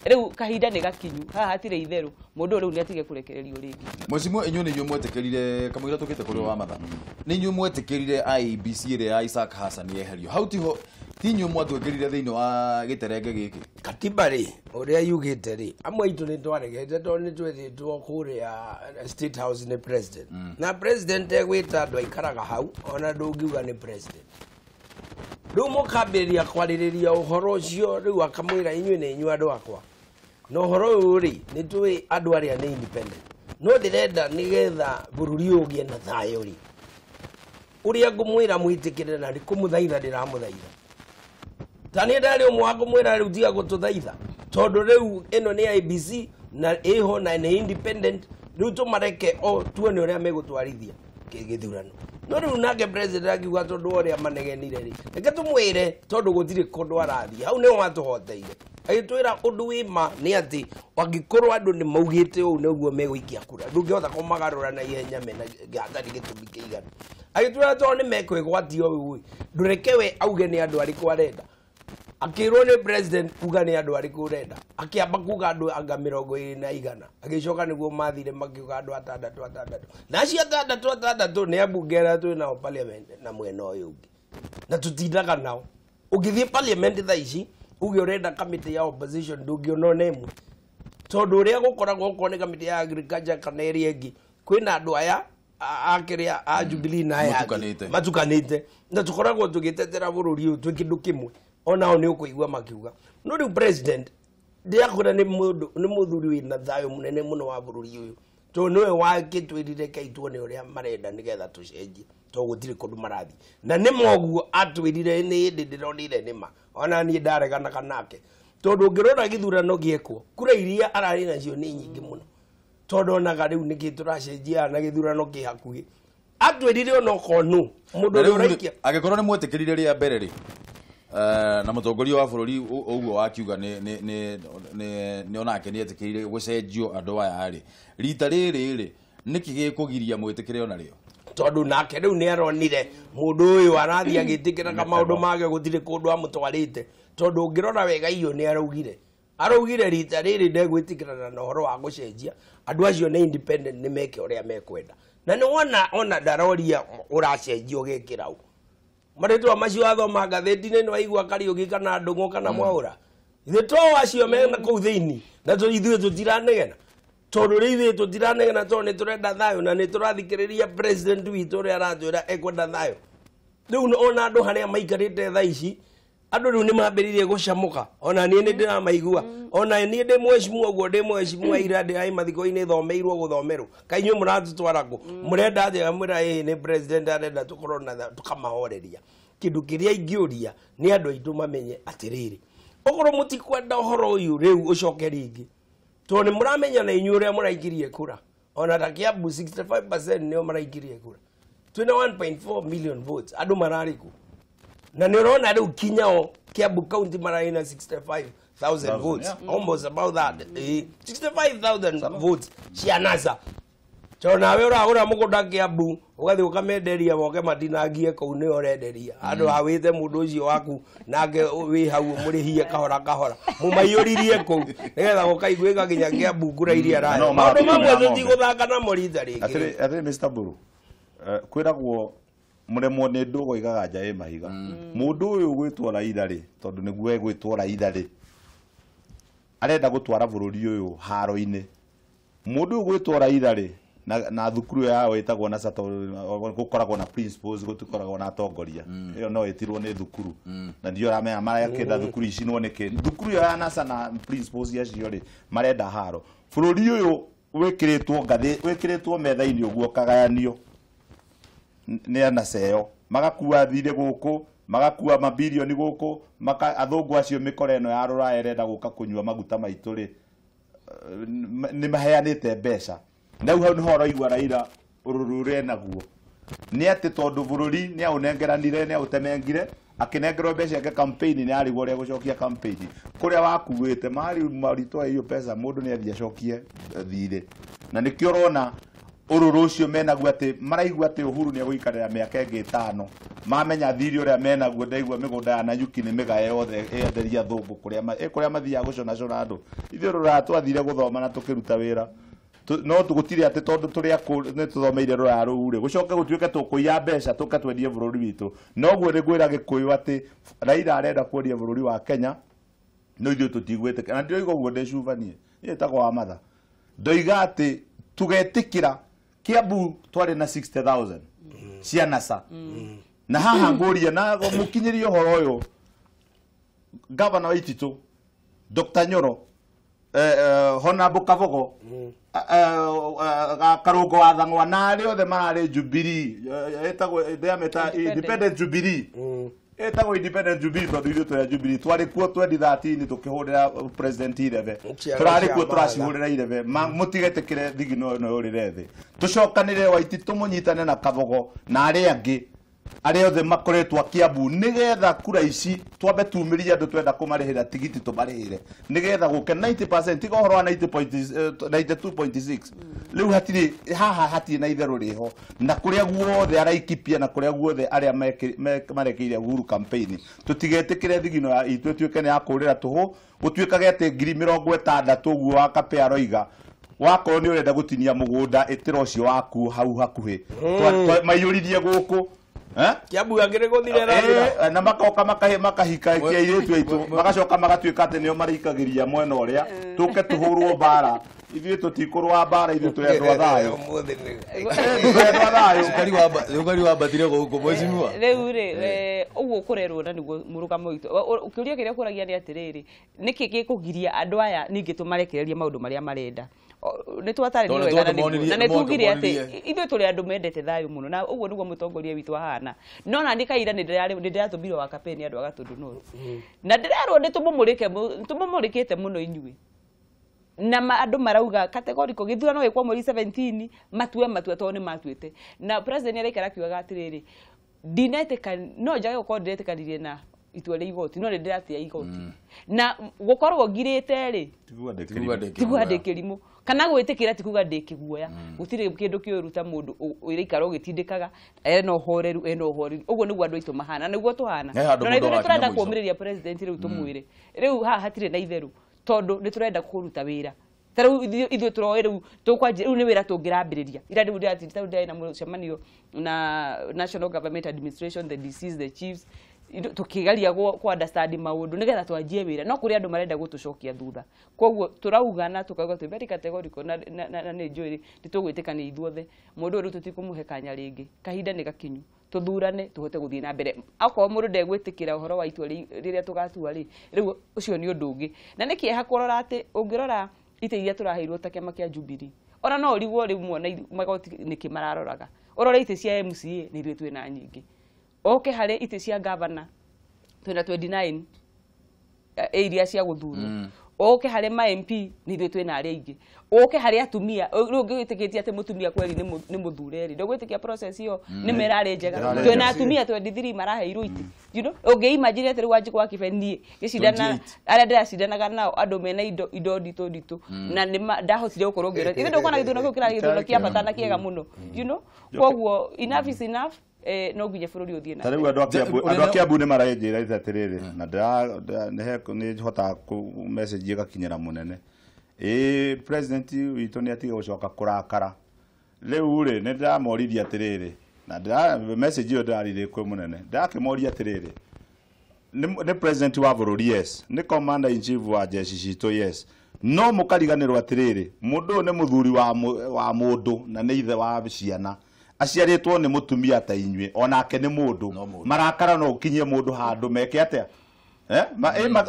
rĩu kahinda nĩ gakinyu haha hatirĩ itherũ mũndũ ũyũ rĩu nĩ atige kũrekererio rĩngĩ. Mheshimiwa inyuĩ nĩ inyuĩ mwetĩkĩrire kamũira tũkĩte kũrĩ wa matha nĩ inyuĩ mwetĩkĩrire IEBC ĩrĩa ya Isaac Hassan yeherio hau tiho ti inyuĩ mwatwĩkĩrire thĩinĩ wa gĩterenge gĩkĩ? Katiba rĩ ũrĩa yugĩte rĩ amwe aitũ nĩ twaregete tondũ nĩ twĩtĩtwo kũrĩa State House nĩ president na president egwĩta andũ aikaraga hau ona ndũngiuga nĩ president. Rĩu mũkambĩrĩria kwarĩrĩria ũhoro ũcio rĩu akamwĩra inyuĩ nĩ inyuĩ andũ akwa na ũhoro ũyũ rĩ nĩ tũĩ andũ arĩa nĩ independent no ndĩrenda nĩgetha bũrũri ũyũ ũgĩe na thayũ rĩ ũrĩa ngũmwĩra mwĩtĩkĩre na kũmũthaitha ndĩramũthaitha ta niĩ ndarĩ ũmwe wa kũmwĩra rĩu tiga gũtũthaitha tondũ rĩu ĩno nĩ IEBC na ĩho na nĩ independent rĩu tũmareke o tuone ũrĩa megũtwarithia gĩthurano. No rĩu nake president akiuga tondũ ũrĩa manegenire rĩ reke tũmwĩre tondũ gũtirĩ kũndũ arathiĩ hau nĩho atũhoteire Agĩtwĩra ũndũ wĩ ma nĩ atĩ angĩkorwo andũ nĩ maugĩte ũũ nĩguo megũikia kura, ndũngĩhota kũmagarũra na ihenya mena hatarĩ gĩtũmi kĩiganu. Agĩtwĩra tondũ nĩ mekwĩgwatio ũũ, ndũreke we auge nĩ andũ arĩkũ arenda. Akĩrwo nĩ president uga nĩ andũ arĩkũ ũrenda, akĩamba kuga andũ anga 200, agĩcoka nĩguo mathire makiuga andũ 6 na acio 6 nĩ ambunge arĩa twĩ nao parliament na mwena ũyũ ũngĩ, na tũtindaga nao. Ũngĩthiĩ parliament thaa ici uge ũrenda kamĩtĩ ya opposition ndũngĩona ona ĩmwe, tondũ ũrĩa gũkoragwo okorwo nĩ kamĩtĩ ya agriculture kana ĩrĩa ĩngĩ, kwĩna andũ aya akĩrĩa a Jubilee na aya angĩ matukanĩte, na tũkoragwo tũgĩtetera bũrũri ũyũ twĩ kĩndũ kĩmwe, onao nĩ ũkũigua makiuga. No rĩu president ndĩrakwĩra nĩ mũndũ, nĩ mũthuri wĩna thayũ mũnene mũno wa bũrũri ũyũ, tondũ nĩwe wakĩtwĩrire kei tuone ũrĩa marenda nĩgetha tũcenjie, tondũ gũtirĩ kũndũ marathiĩ. Na nĩ moguo atwĩrire nĩ hĩndĩ ndĩronire nĩma, ona niĩ ndareganaga nake, tondũ ũngĩrora gĩthurano gĩekwo kura iria ararĩ nacio nĩ nyingĩ mũno, tondũ onaga rĩu nĩkĩ tũracenjia na gĩthurano kĩ hakuhĩ. Atwĩrire ona okorwo nũ mũndũ ũrĩa ũraikia angĩkorwo nĩ mwetĩkĩrire rĩa mbere rĩ, na mũtongoria wa bũrũri ũguo wakiuga nĩ onake nĩ etĩkĩrire gũcenjio andũ aya rĩ, rita rĩrĩ rĩ nĩkĩ gĩkũgiria mwĩtĩkĩre ona rĩo? Tondũ nake rĩu nĩ aronire mũndũ ũyũ arathiĩ agĩtĩkĩraga maũndũ make gũtirĩ kũndũ amũtwarĩte, tondũ ũngĩrora wega iyo nĩ araugire rita rĩrĩ ndegwĩtĩkĩrana na ũhoro wa gũcenjia, andũ acio nĩ independent nĩ meke ũrĩa mekwenda. Na nĩ wona ona ndaroria ũracenjia ũgekĩra ũ marĩtwa macio athoma ngathĩti-inĩ nĩ waigua Kariũki kana Ndũng'ũ kana Mwaũra, ithuĩ to acio mena kũu thĩinĩ, na ithuĩ tũtiranegena, tondũ rĩu ithuĩ tũtiranegena tondũ nĩ tũrenda thayũ na nĩ tũrathikĩrĩria president witũ ũrĩa aratwĩra ekwenda thayũ. Rĩu ona andũ harĩa maikarĩte thaa ici, andũ rĩu nĩ mambĩrĩirie gũcamũka, ona niĩ nĩ ndĩramaigua, ona niĩ ndĩ mheshimiwa ũguo ndĩ mheshimiwa ira ndĩrarĩ mathiko-inĩ thomeirwo gũthomerwo, kaĩ inyuĩ mũratũtwara kũ? Mũrenda atĩa? Mwĩra ĩĩ nĩ president arenda tũkorwo na tũkamahoreria. Kĩndũ kĩrĩa ingĩũria nĩ andũ aitũ mamenye atĩrĩrĩ, okorwo mũtikwenda ũhoro ũyũ rĩu ũcoke rĩngĩ, tondũ nĩ mũramenya na inyuĩ ũrĩa mũraikirie kura, ona ta Kiambu 65% nĩo maraikirie kura, twĩna 1.4 million votes, andũ mararĩ kũ? Na nĩ ũrona rĩu kinya o Kiambu County mararĩ na 65,000 votes, almost about that, 65,000 votes cia NASA. Tondũ nawe ũragũra mũgũnda Kiambu ũgathiĩ ũkamenderia moke matinangie kũu nĩo ũrenderia, andũ awĩte mũndũ ũcio waku nake wĩ hau mũrĩhie kahora kahora, mũmaiyũririe kũu nĩgetha gũkaiguĩka nginya Kiambu kura iria araya. Maũndũ mamwe tũtigũthaka namo rita rĩngĩ. Atĩrĩ Mr. Mburu, kwĩragwo mũremwo nĩ ndũgo igaga nja ĩ mahiga. Mũndũ ũyũ ũgwĩtwo Raila rĩ, tondũ nĩguo egwĩtwo Raila rĩ, arenda gũtwara bũrũri ũyũ haro-inĩ. Mũndũ ũyũ ũgwĩtwo Raila rĩ, na thukuru yao ĩtagwo NASA, tondũ gũkoragwo na principals, gũtikoragwo na atongoria, ĩyo no ĩtirwo nĩ thukuru, na ndio ũramenya marakĩenda thukuru icinwo nĩkĩ. Thukuru ĩyo ya NASA na principals acio rĩ, marenda haro. Bũrũri ũyũ wĩkĩrĩtwo ngathĩ, wĩkĩrĩtwo metha-inĩ ũguo ũkagayanio nĩ NASA ĩyo, magakua thirĩ gũkũ, magakua mabirioni gũkũ, athũngũ acio mĩkora ĩno ya rũraya ĩrenda gũka kũnyua maguta maitũ rĩ, nĩ maheanĩte mbeca. Na hau nĩho ũraigua Raila ũrũrũ ũrĩa enaguo, nĩ atĩ tondũ bũrũri nĩ aũnengeranire, nĩ aũtemengire, akĩnengerwo mbeca yake campaign, nĩ arigwo ũrĩa gũcokia campaign kũrĩa wakuĩte mari maritoa hiyo pesa, mũndũ nĩ athiĩ acokie thirĩ. Na nĩkĩo ũrona ũrũrũ ũcio menaguo atĩ maraigua atĩ Uhuru nĩ egũikarĩra mĩaka ĩngĩ 5, mamenya thirĩ ũrĩa menaguo, ndaigua mĩgũnda ya Nanyuki nĩ mĩgae yothe ĩenderia athũngũ kũrĩa mathiaga gũconacona andũ. Ithuĩ rũraya twathire gũthoma na tũkĩruta wĩra, no gũtirĩ atĩ tondũ tũrĩ akũrũ nĩ tũthomeire rũraya rũu rĩ, gũcoke gũtuĩke tũkũiya mbeca tũke twendie bũrũri witũ. Noguo nĩ ngwĩra Gĩkũyũ atĩ Raila arenda kwendia bũrũri wa Kenya, no ithuĩ tũtigwĩtĩkĩra. Na ndĩroiga ũguo ndĩcubanie, niĩ ĩtagwo Wamatha, ndoiga atĩ tũgetĩkĩra Kiambu twarĩ na 60,000 cia NASA, na haha ngũria na mũkinyĩrie ũhoro ũyũ gavana wa Ititũ Dr. Nyoro, Honorable Kabogo, Karũngo wa Thang'wa, na arĩa othe mararĩ Jubilee, ĩtagwo ndĩramĩta Independent Jubilee, ĩtagwo Independent Jubilee tondũ ithuĩ tũrĩ a Jubilee, twarĩ kuo 2013 tũkĩhũrĩra President Irebe, tũrarĩ kuo tũracihũrĩra Irebe, mũtigetĩkĩre thigino ĩno yũrĩre thĩ, tũcokanĩrĩre Waititũ mũnyitane na Kabogo na arĩa angĩ, Arĩa othe makoretwo a Kiambu nĩgetha kura ici twambe tumĩrie andũ twenda kũmarĩhĩra tigiti tũmarĩhĩre nĩgetha gũke 90% tiga ũhoro wa 92.6 rĩu hatirĩ haha hatirĩ na itherũ rĩho na kũrĩa guothe araikipia na kũrĩa guothe arĩa marekeire Uhuru campaign tũtigetĩkĩre thigino ya itũ ĩtuĩke nĩ ya kũrĩra tũhũ gũtuĩkage atĩ 60,000 ũguo wa Kape aroiga wakorwo nĩ ũrenda gũtinia mũgũnda ĩtĩra ũcio waku hau hakuhĩ maiyũririe gũkũ Kiambu yagĩrĩ gũthire rathira na makoka makahika airĩtu aitũ magacoka magatuĩka atĩ nĩo marĩikagĩria mwena ũrĩa tũke tũhũrwo mbara ithuĩ tũtikũrũa mbara ithuĩ tũrĩ andũ a thayũ Cukari wambatire gũkũ mheshimiwa rĩu rĩ ũguo kũrerwo na nĩguo mũrũgamo witũ kĩũria kĩrĩa kũragia nĩ atĩrĩrĩ nĩkĩ gĩkũgiria andũ aya ningĩ tũmarekererie maũndũ marĩa marenda nĩ twatarĩrio wega na nĩ tugire atĩ ithuĩ tũrĩ andũ mendete thayũ mũno na ũguo nĩguo mũtongoria witũ ahana no na nĩ kaira nĩ ndĩratũmirwo wa campaign andũ a Gatũndũ North na ndĩrerwo nĩ tũmũmũrĩkĩte mũno inyuĩ na andũ marauga categorical gĩthurano gĩkwo mweri 17 matue matua tondũ nĩ matuĩte na president araikara akiugaga atĩrĩrĩ ndinetĩka no njage gũkorwo ndiretĩkanirie na itua rĩa igoti no nĩ ndĩratĩa igoti na gũkorwo ngirĩte rĩ tiguga ndĩ kĩrimũ kana gwĩtĩkĩra ti kuga ndĩ kĩguoya gũtirĩ kĩndũ kĩũru ta mũndũ ũraikara ũgĩtindĩkaga ena ũhoreru ũguo nĩguo andũ aitũ mahana nĩguo tũhana na ithuĩ nĩ tũrenda kũũmĩrĩria president rĩu tũmwĩre rĩu haha hatirĩ na itherũ tondũ nĩ tũrenda kũruta wĩra ta rĩu ithuĩ tũroĩ rĩu tũkwanjia rĩu nĩ wĩra tũngĩrambĩrĩria ira rĩu ndĩratinda ndĩrarĩ na mũcemanio na National Government Administration, the DCs, the chiefs tukigeria ku understand maundu nigetha twanjie wira no kuri andu marenda gutucokia thutha koguo turauga na tukauga twi very categorical na na njui nditugwitikania ithuothe mundu uyu tutikumuhe kanya ringi kahinda ni gakinyu tuthurane tuhote guthie na mbere akorwo mundu ndegwitikira uhoro wa itua riria tugatua ri riu ucio ni undu ungi na ni kieha kurora ati ungirora ite iria turaheirwo ta kiama kia Jubilee ona no urigwo riu mwana magoti niki mararoraga urore ite cia MCA ni ithuĩ twina nyingi oke harĩ itĩ cia governor twina 29 iria cia gũthurwo oke harĩ ma MP ni ithuĩ twina arĩa aingĩ oke harĩ atumia rĩu ũngĩgĩtĩkĩtie atĩ mũtumia kweri nĩ mũthure rĩ ndũgwĩtĩkia process ĩyo nĩ merarĩ njega twina atumia 23 maraheirwo itĩ you know ũngĩ imagine atĩ rĩu Wanjikũ wa Kĩbe niĩ ngĩcindana arĩa ndĩracindanaga nao andũ mena indo nditũ nditũ na nĩ ndahotire gũkorwo ngĩona ithe ndũkona gĩthurano kĩu kĩrarĩ gĩthurano kĩa bata na kĩega mũno you know koguo enough is enough no nginya bũrũri ũthiĩ na mbere. Andũ a Kiambu nĩ maranjĩra atĩrĩrĩ na nĩ hotaga message ĩgakinyĩra mũnene ĩ president witũ nĩ atige gũcoka kũrakara rĩu rĩ nĩ ndĩramoririe atĩrĩrĩ na message ĩyo ndĩrarire kwĩ mũnene ndĩrakĩmoria atĩrĩrĩ nĩ president wa bũrũri yes nĩ commander in chief wa jeshi citũ yes no mũkariganĩrwo atĩrĩrĩ mũndũ ũyũ nĩ mũthuri wa mũndũ na nĩ ithe wa ciana aciarĩtwo nĩ mũtumia ta inyuĩ onake nĩ mũndũ marakara no ũkinyie mũndũ handũ meke atĩa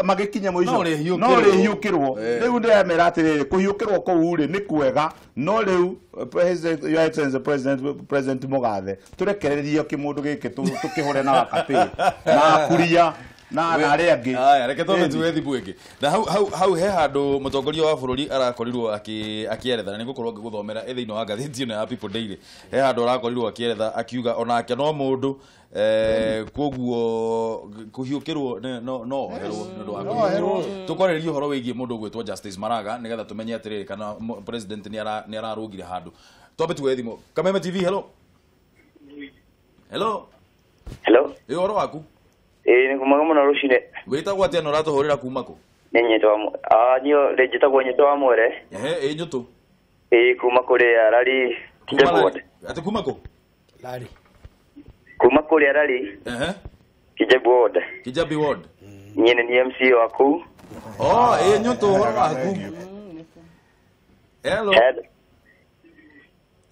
magĩkinya mũico no rĩhiũkĩrwo rĩu ndĩramera atĩrĩrĩ kũhiũkĩrwo kũu rĩ nĩ kwega no rĩu Your Excellency President Mũgathe tũrekererie kĩmũndũ gĩkĩ tũkĩhũre na wakapĩ na kuria na arĩa angĩ. Aya reke twambe tuwe thimũ ĩngĩ na hau he handũ mũtongoria wa bũrũri arakorirwo akĩeretha na nĩngũkorwo ngĩgũthomera ĩ thĩinĩ wa ngathĩti ĩno ya People Daily he handũ arakorirwo akĩeretha akiuga onake no mũndũ koguo kũhiũkĩrwo no oherwo nĩ ũndũ wa kũhiũkĩrwo tũkwarĩrĩria ũhoro wĩgiĩ mũndũ ũgwĩtwo Justice Maraga nĩgetha tũmenye atĩrĩrĩ kana president nĩ ararũngire handũ twambe tuwe thimũ Kameme TV. Hello hello hello ĩ ũhoro waku? Ĩĩ nĩ kumaga mũno rũcinĩ. Wĩtagwo atĩa na ũratũhũrĩra kuma kũ? Nĩ Nyũtũ wa niĩ njĩtagwo Nyũtũ wa Mwere. Ehe, ĩ Nyũtũ. Ĩĩ kuma kũrĩa Rari. Kuma atĩ kuma kũ? Rari. Kuma kũrĩa Rari. Ehe. Kijabi Ward. Kijabi Ward. Niĩ nĩ niĩ MC wa kũu. Oh, ĩ Nyũtũ ũhoro waku? Hello.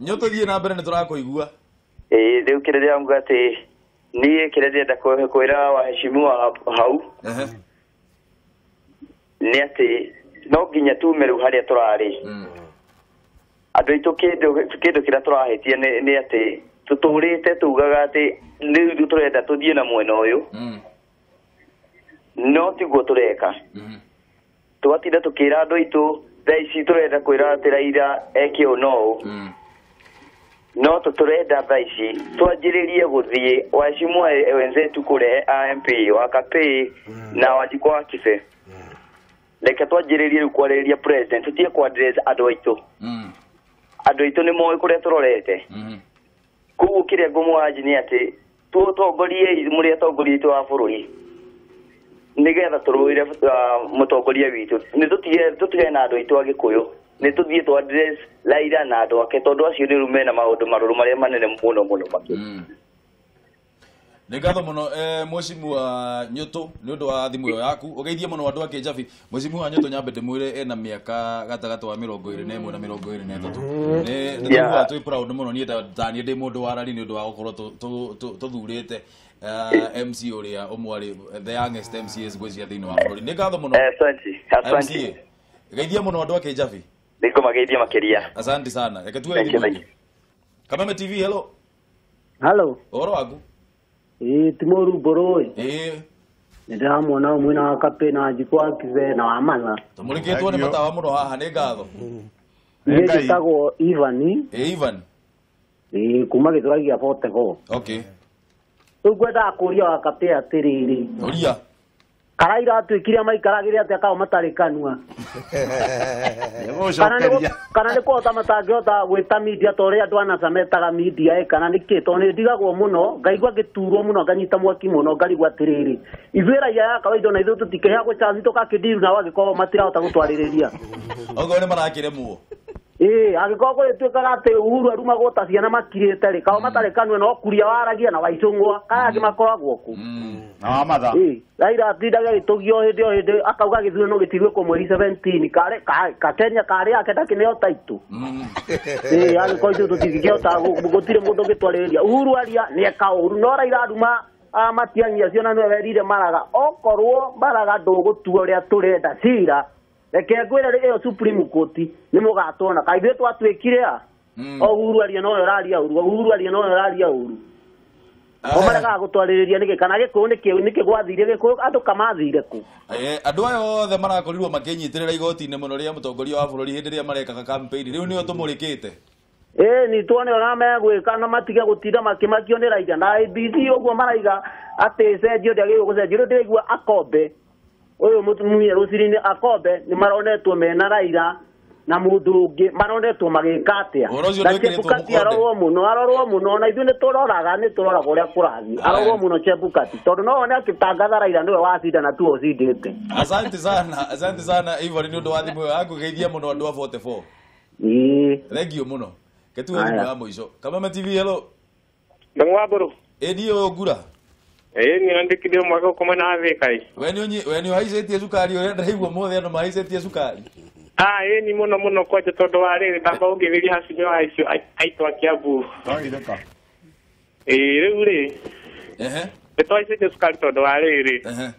Nyũtũ thiĩ na mbere nĩ tũrakũigua. Ĩĩ rĩu kĩrĩa ndĩrauga atĩ niĩ kĩrĩa ndĩrenda kwĩra waheshimiwa hau nĩ atĩ no nginya tume rĩu harĩa tũrarĩ andũ aitũ kĩndũ kĩrĩa tũrahĩtia nĩ atĩ tũtũrĩte tugaga atĩ rĩu tũrenda tũthiĩ na mwena ũyũ no tiguo tũreka tũgatinda tũkĩra andũ aitũ thaa ici tũrenda kwĩra atĩ Raila eke ũũ na ũũ No tũtũrenda thaa ici twanjĩrĩrie gũthiĩ waheshimu wenzetu kũrehe AMP wa Kapĩ na Wanjikũ wa Kibe. Reke twanjĩrĩrie rĩu kwarĩrĩria president, tũtige kũ-address andũ aitũ. Andũ aitũ nĩ moĩ kũrĩa tũrorete. Koguo kĩrĩa ngũmũanji nĩ atĩ tũtongoriei mũrĩ atongoria aitũ a bũrũri nĩgetha tũrũĩre mũtongoria witũ. Nĩ tũtige na andũ aitũ a Gĩkũyũ, nĩ tũthiĩ tũ address Raila na andũ ake tondũ acio nĩ rĩu mena maũndũ marũrũ marĩa manene mũno mũno makĩria. Nĩ ngatho mũno Mheshimiwa Nyũtũ nĩ ũndũ wa thimũ ĩyo yaku. Ũgeithie mũno andũ a Kĩnjabi. Mheshimiwa Nyũtũ nyambe ndĩmwĩre ena mĩaka gatagatĩ wa 21 na 23. Nĩ tũiguaga twĩ proud mũno niĩ ta niĩ ndĩ mũndũ wa rari nĩ ũndũ wa gũkorwo tũthurĩte MC ũrĩa ũmwe the youngest MCAs ngwĩciria thĩinĩ wa bũrũri. Nĩ ngatho mũno. Asante, asante. Geithia mũno andũ a Kĩnjabi. Nĩngũmageithia makĩria. Asante sana. Reke tuoe thimũ ĩngĩ. Kameme TV, hello. Hello. Ũhoro waku? Ĩĩ ti mũru mbũrũ ĩ. Ĩĩ. Nĩ ndĩramuona mwena wa Kapĩ na Wanjikũ wa Kibe na wa Matha. Tũmũrĩkĩtwo nĩ matawa mũno haha, nĩ ngatho. Niĩ njĩtagwo Ivan. Ĩĩ Ivan. Ĩĩ kuma Gĩthũrai gĩa 44. Okay. Rĩu ngwendaga kũria wa Kapĩ atĩrĩrĩ. Ũria. Karaira atuĩkire maikaragĩre atĩa kao matarĩ kanua. Kana nĩ kũhota matangĩhota gwĩta media ta ũrĩa andũ a NASA metaga media ĩ, kana nĩkĩ? Tondũ nĩ ndigagwo mũno, ngaigua ngĩturwo mũno, nganyita mwaki mũno, ngarigwo atĩrĩrĩ, ithuĩ raia ya kawaida ona ithuĩ tũtikĩheagwo chance tũgakĩndiru nao angĩkorwo matirahota gũtwarĩrĩria. Okorwo nĩ marakĩremwo. Ĩĩ, angĩkorwo kũrĩtuĩkaga atĩ Uhuru arumagwo ta ciana makirĩte rĩ, kao matarĩ kanua no kuria waragia na waicũng'wa, kaya angĩ makoragwo kũ. Na wa Matha. Ĩĩ, Raila atindaga agĩtũgio hĩndĩ o hĩndĩ akauga gĩthurano gĩtigwĩkwo mweri 17, karĩ ka Kenya karĩ yake ndakĩneo taitũ. Ĩĩ, angĩkorwo ithuĩ tũtingĩkĩhota gũtirĩ mũndũ ũngĩtwarĩrĩria. Uhuru aria nĩeka ũru, no Raila aruma Matiang'i acio na nĩwe werire Maraga, okorwo Maraga ndũgũtua ũrĩa tũrenda cira, reke ngwĩre ĩyo Supreme Court nĩ mũgatwona. Kaĩ ithuĩ twatuĩkire a? O Uhuru aria nowe ũraria ũru, Uhuru aria nowe ũraria ũru. O maregaga gũtwarĩrĩria nĩkĩ? Kana Gĩkũyũ nĩkĩ gwathire Gĩkũyũ andũ kamathire kũ? Andũ aya othe marakorirwo makĩnyitĩrĩra igoti-inĩ mũno rĩa mũtongoria wa bũrũri hĩndĩ ĩrĩa marekaga campaign, rĩu nĩo tũmũrĩkĩte. Ĩĩ nĩ tuone ũrĩa megwĩka na matige gũtinda makĩmakio nĩ Raila na ABC ũguo maraiga atĩ cenjio ndĩagĩrĩirwo gũcenjio. Rĩu ndĩraigua Akombe ũyũ mũtumia rũcirinĩ Akombe nĩ maronetwo mena Raila na mũndũ ũngĩ maronetwo magĩka atĩa. Na Chebukati arorwo mũno, arorwo mũno, na ithuĩ nĩ tũroraga ũrĩa kũrathiĩ. Arorwo mũno Chebukati tondũ no one akĩtangatha Raila nĩwe wacinda na tuo ũcindĩte. Asante sana, asante sana Ivan nĩ ũndũ wa thimũ ĩyo yaku. Geithia mũno andũ a 44. Ĩĩ. Thank you mũno. Ketuwe thimũ ya mũico. Kameme TV, hello. Ndang'wa wa mbũrũ. Ĩĩ niĩ ũyũ Ngura. Ĩĩ niĩ nandĩkithio mwaka ũkoma na Thika ĩ. We nĩ ũhaicĩtie cukari ũrĩa ndĩraigua ũmũthĩ andũ mahaicĩtie cukari. Ah, ĩĩ ni mũno mũno kwanja tondũ wa rĩrĩ ndamba ũngĩthĩria hacinyo acio aitũ a Kiambu. Ĩĩ rĩu rĩ. Nĩ twahaicĩtie cukari tondũ wa rĩrĩ.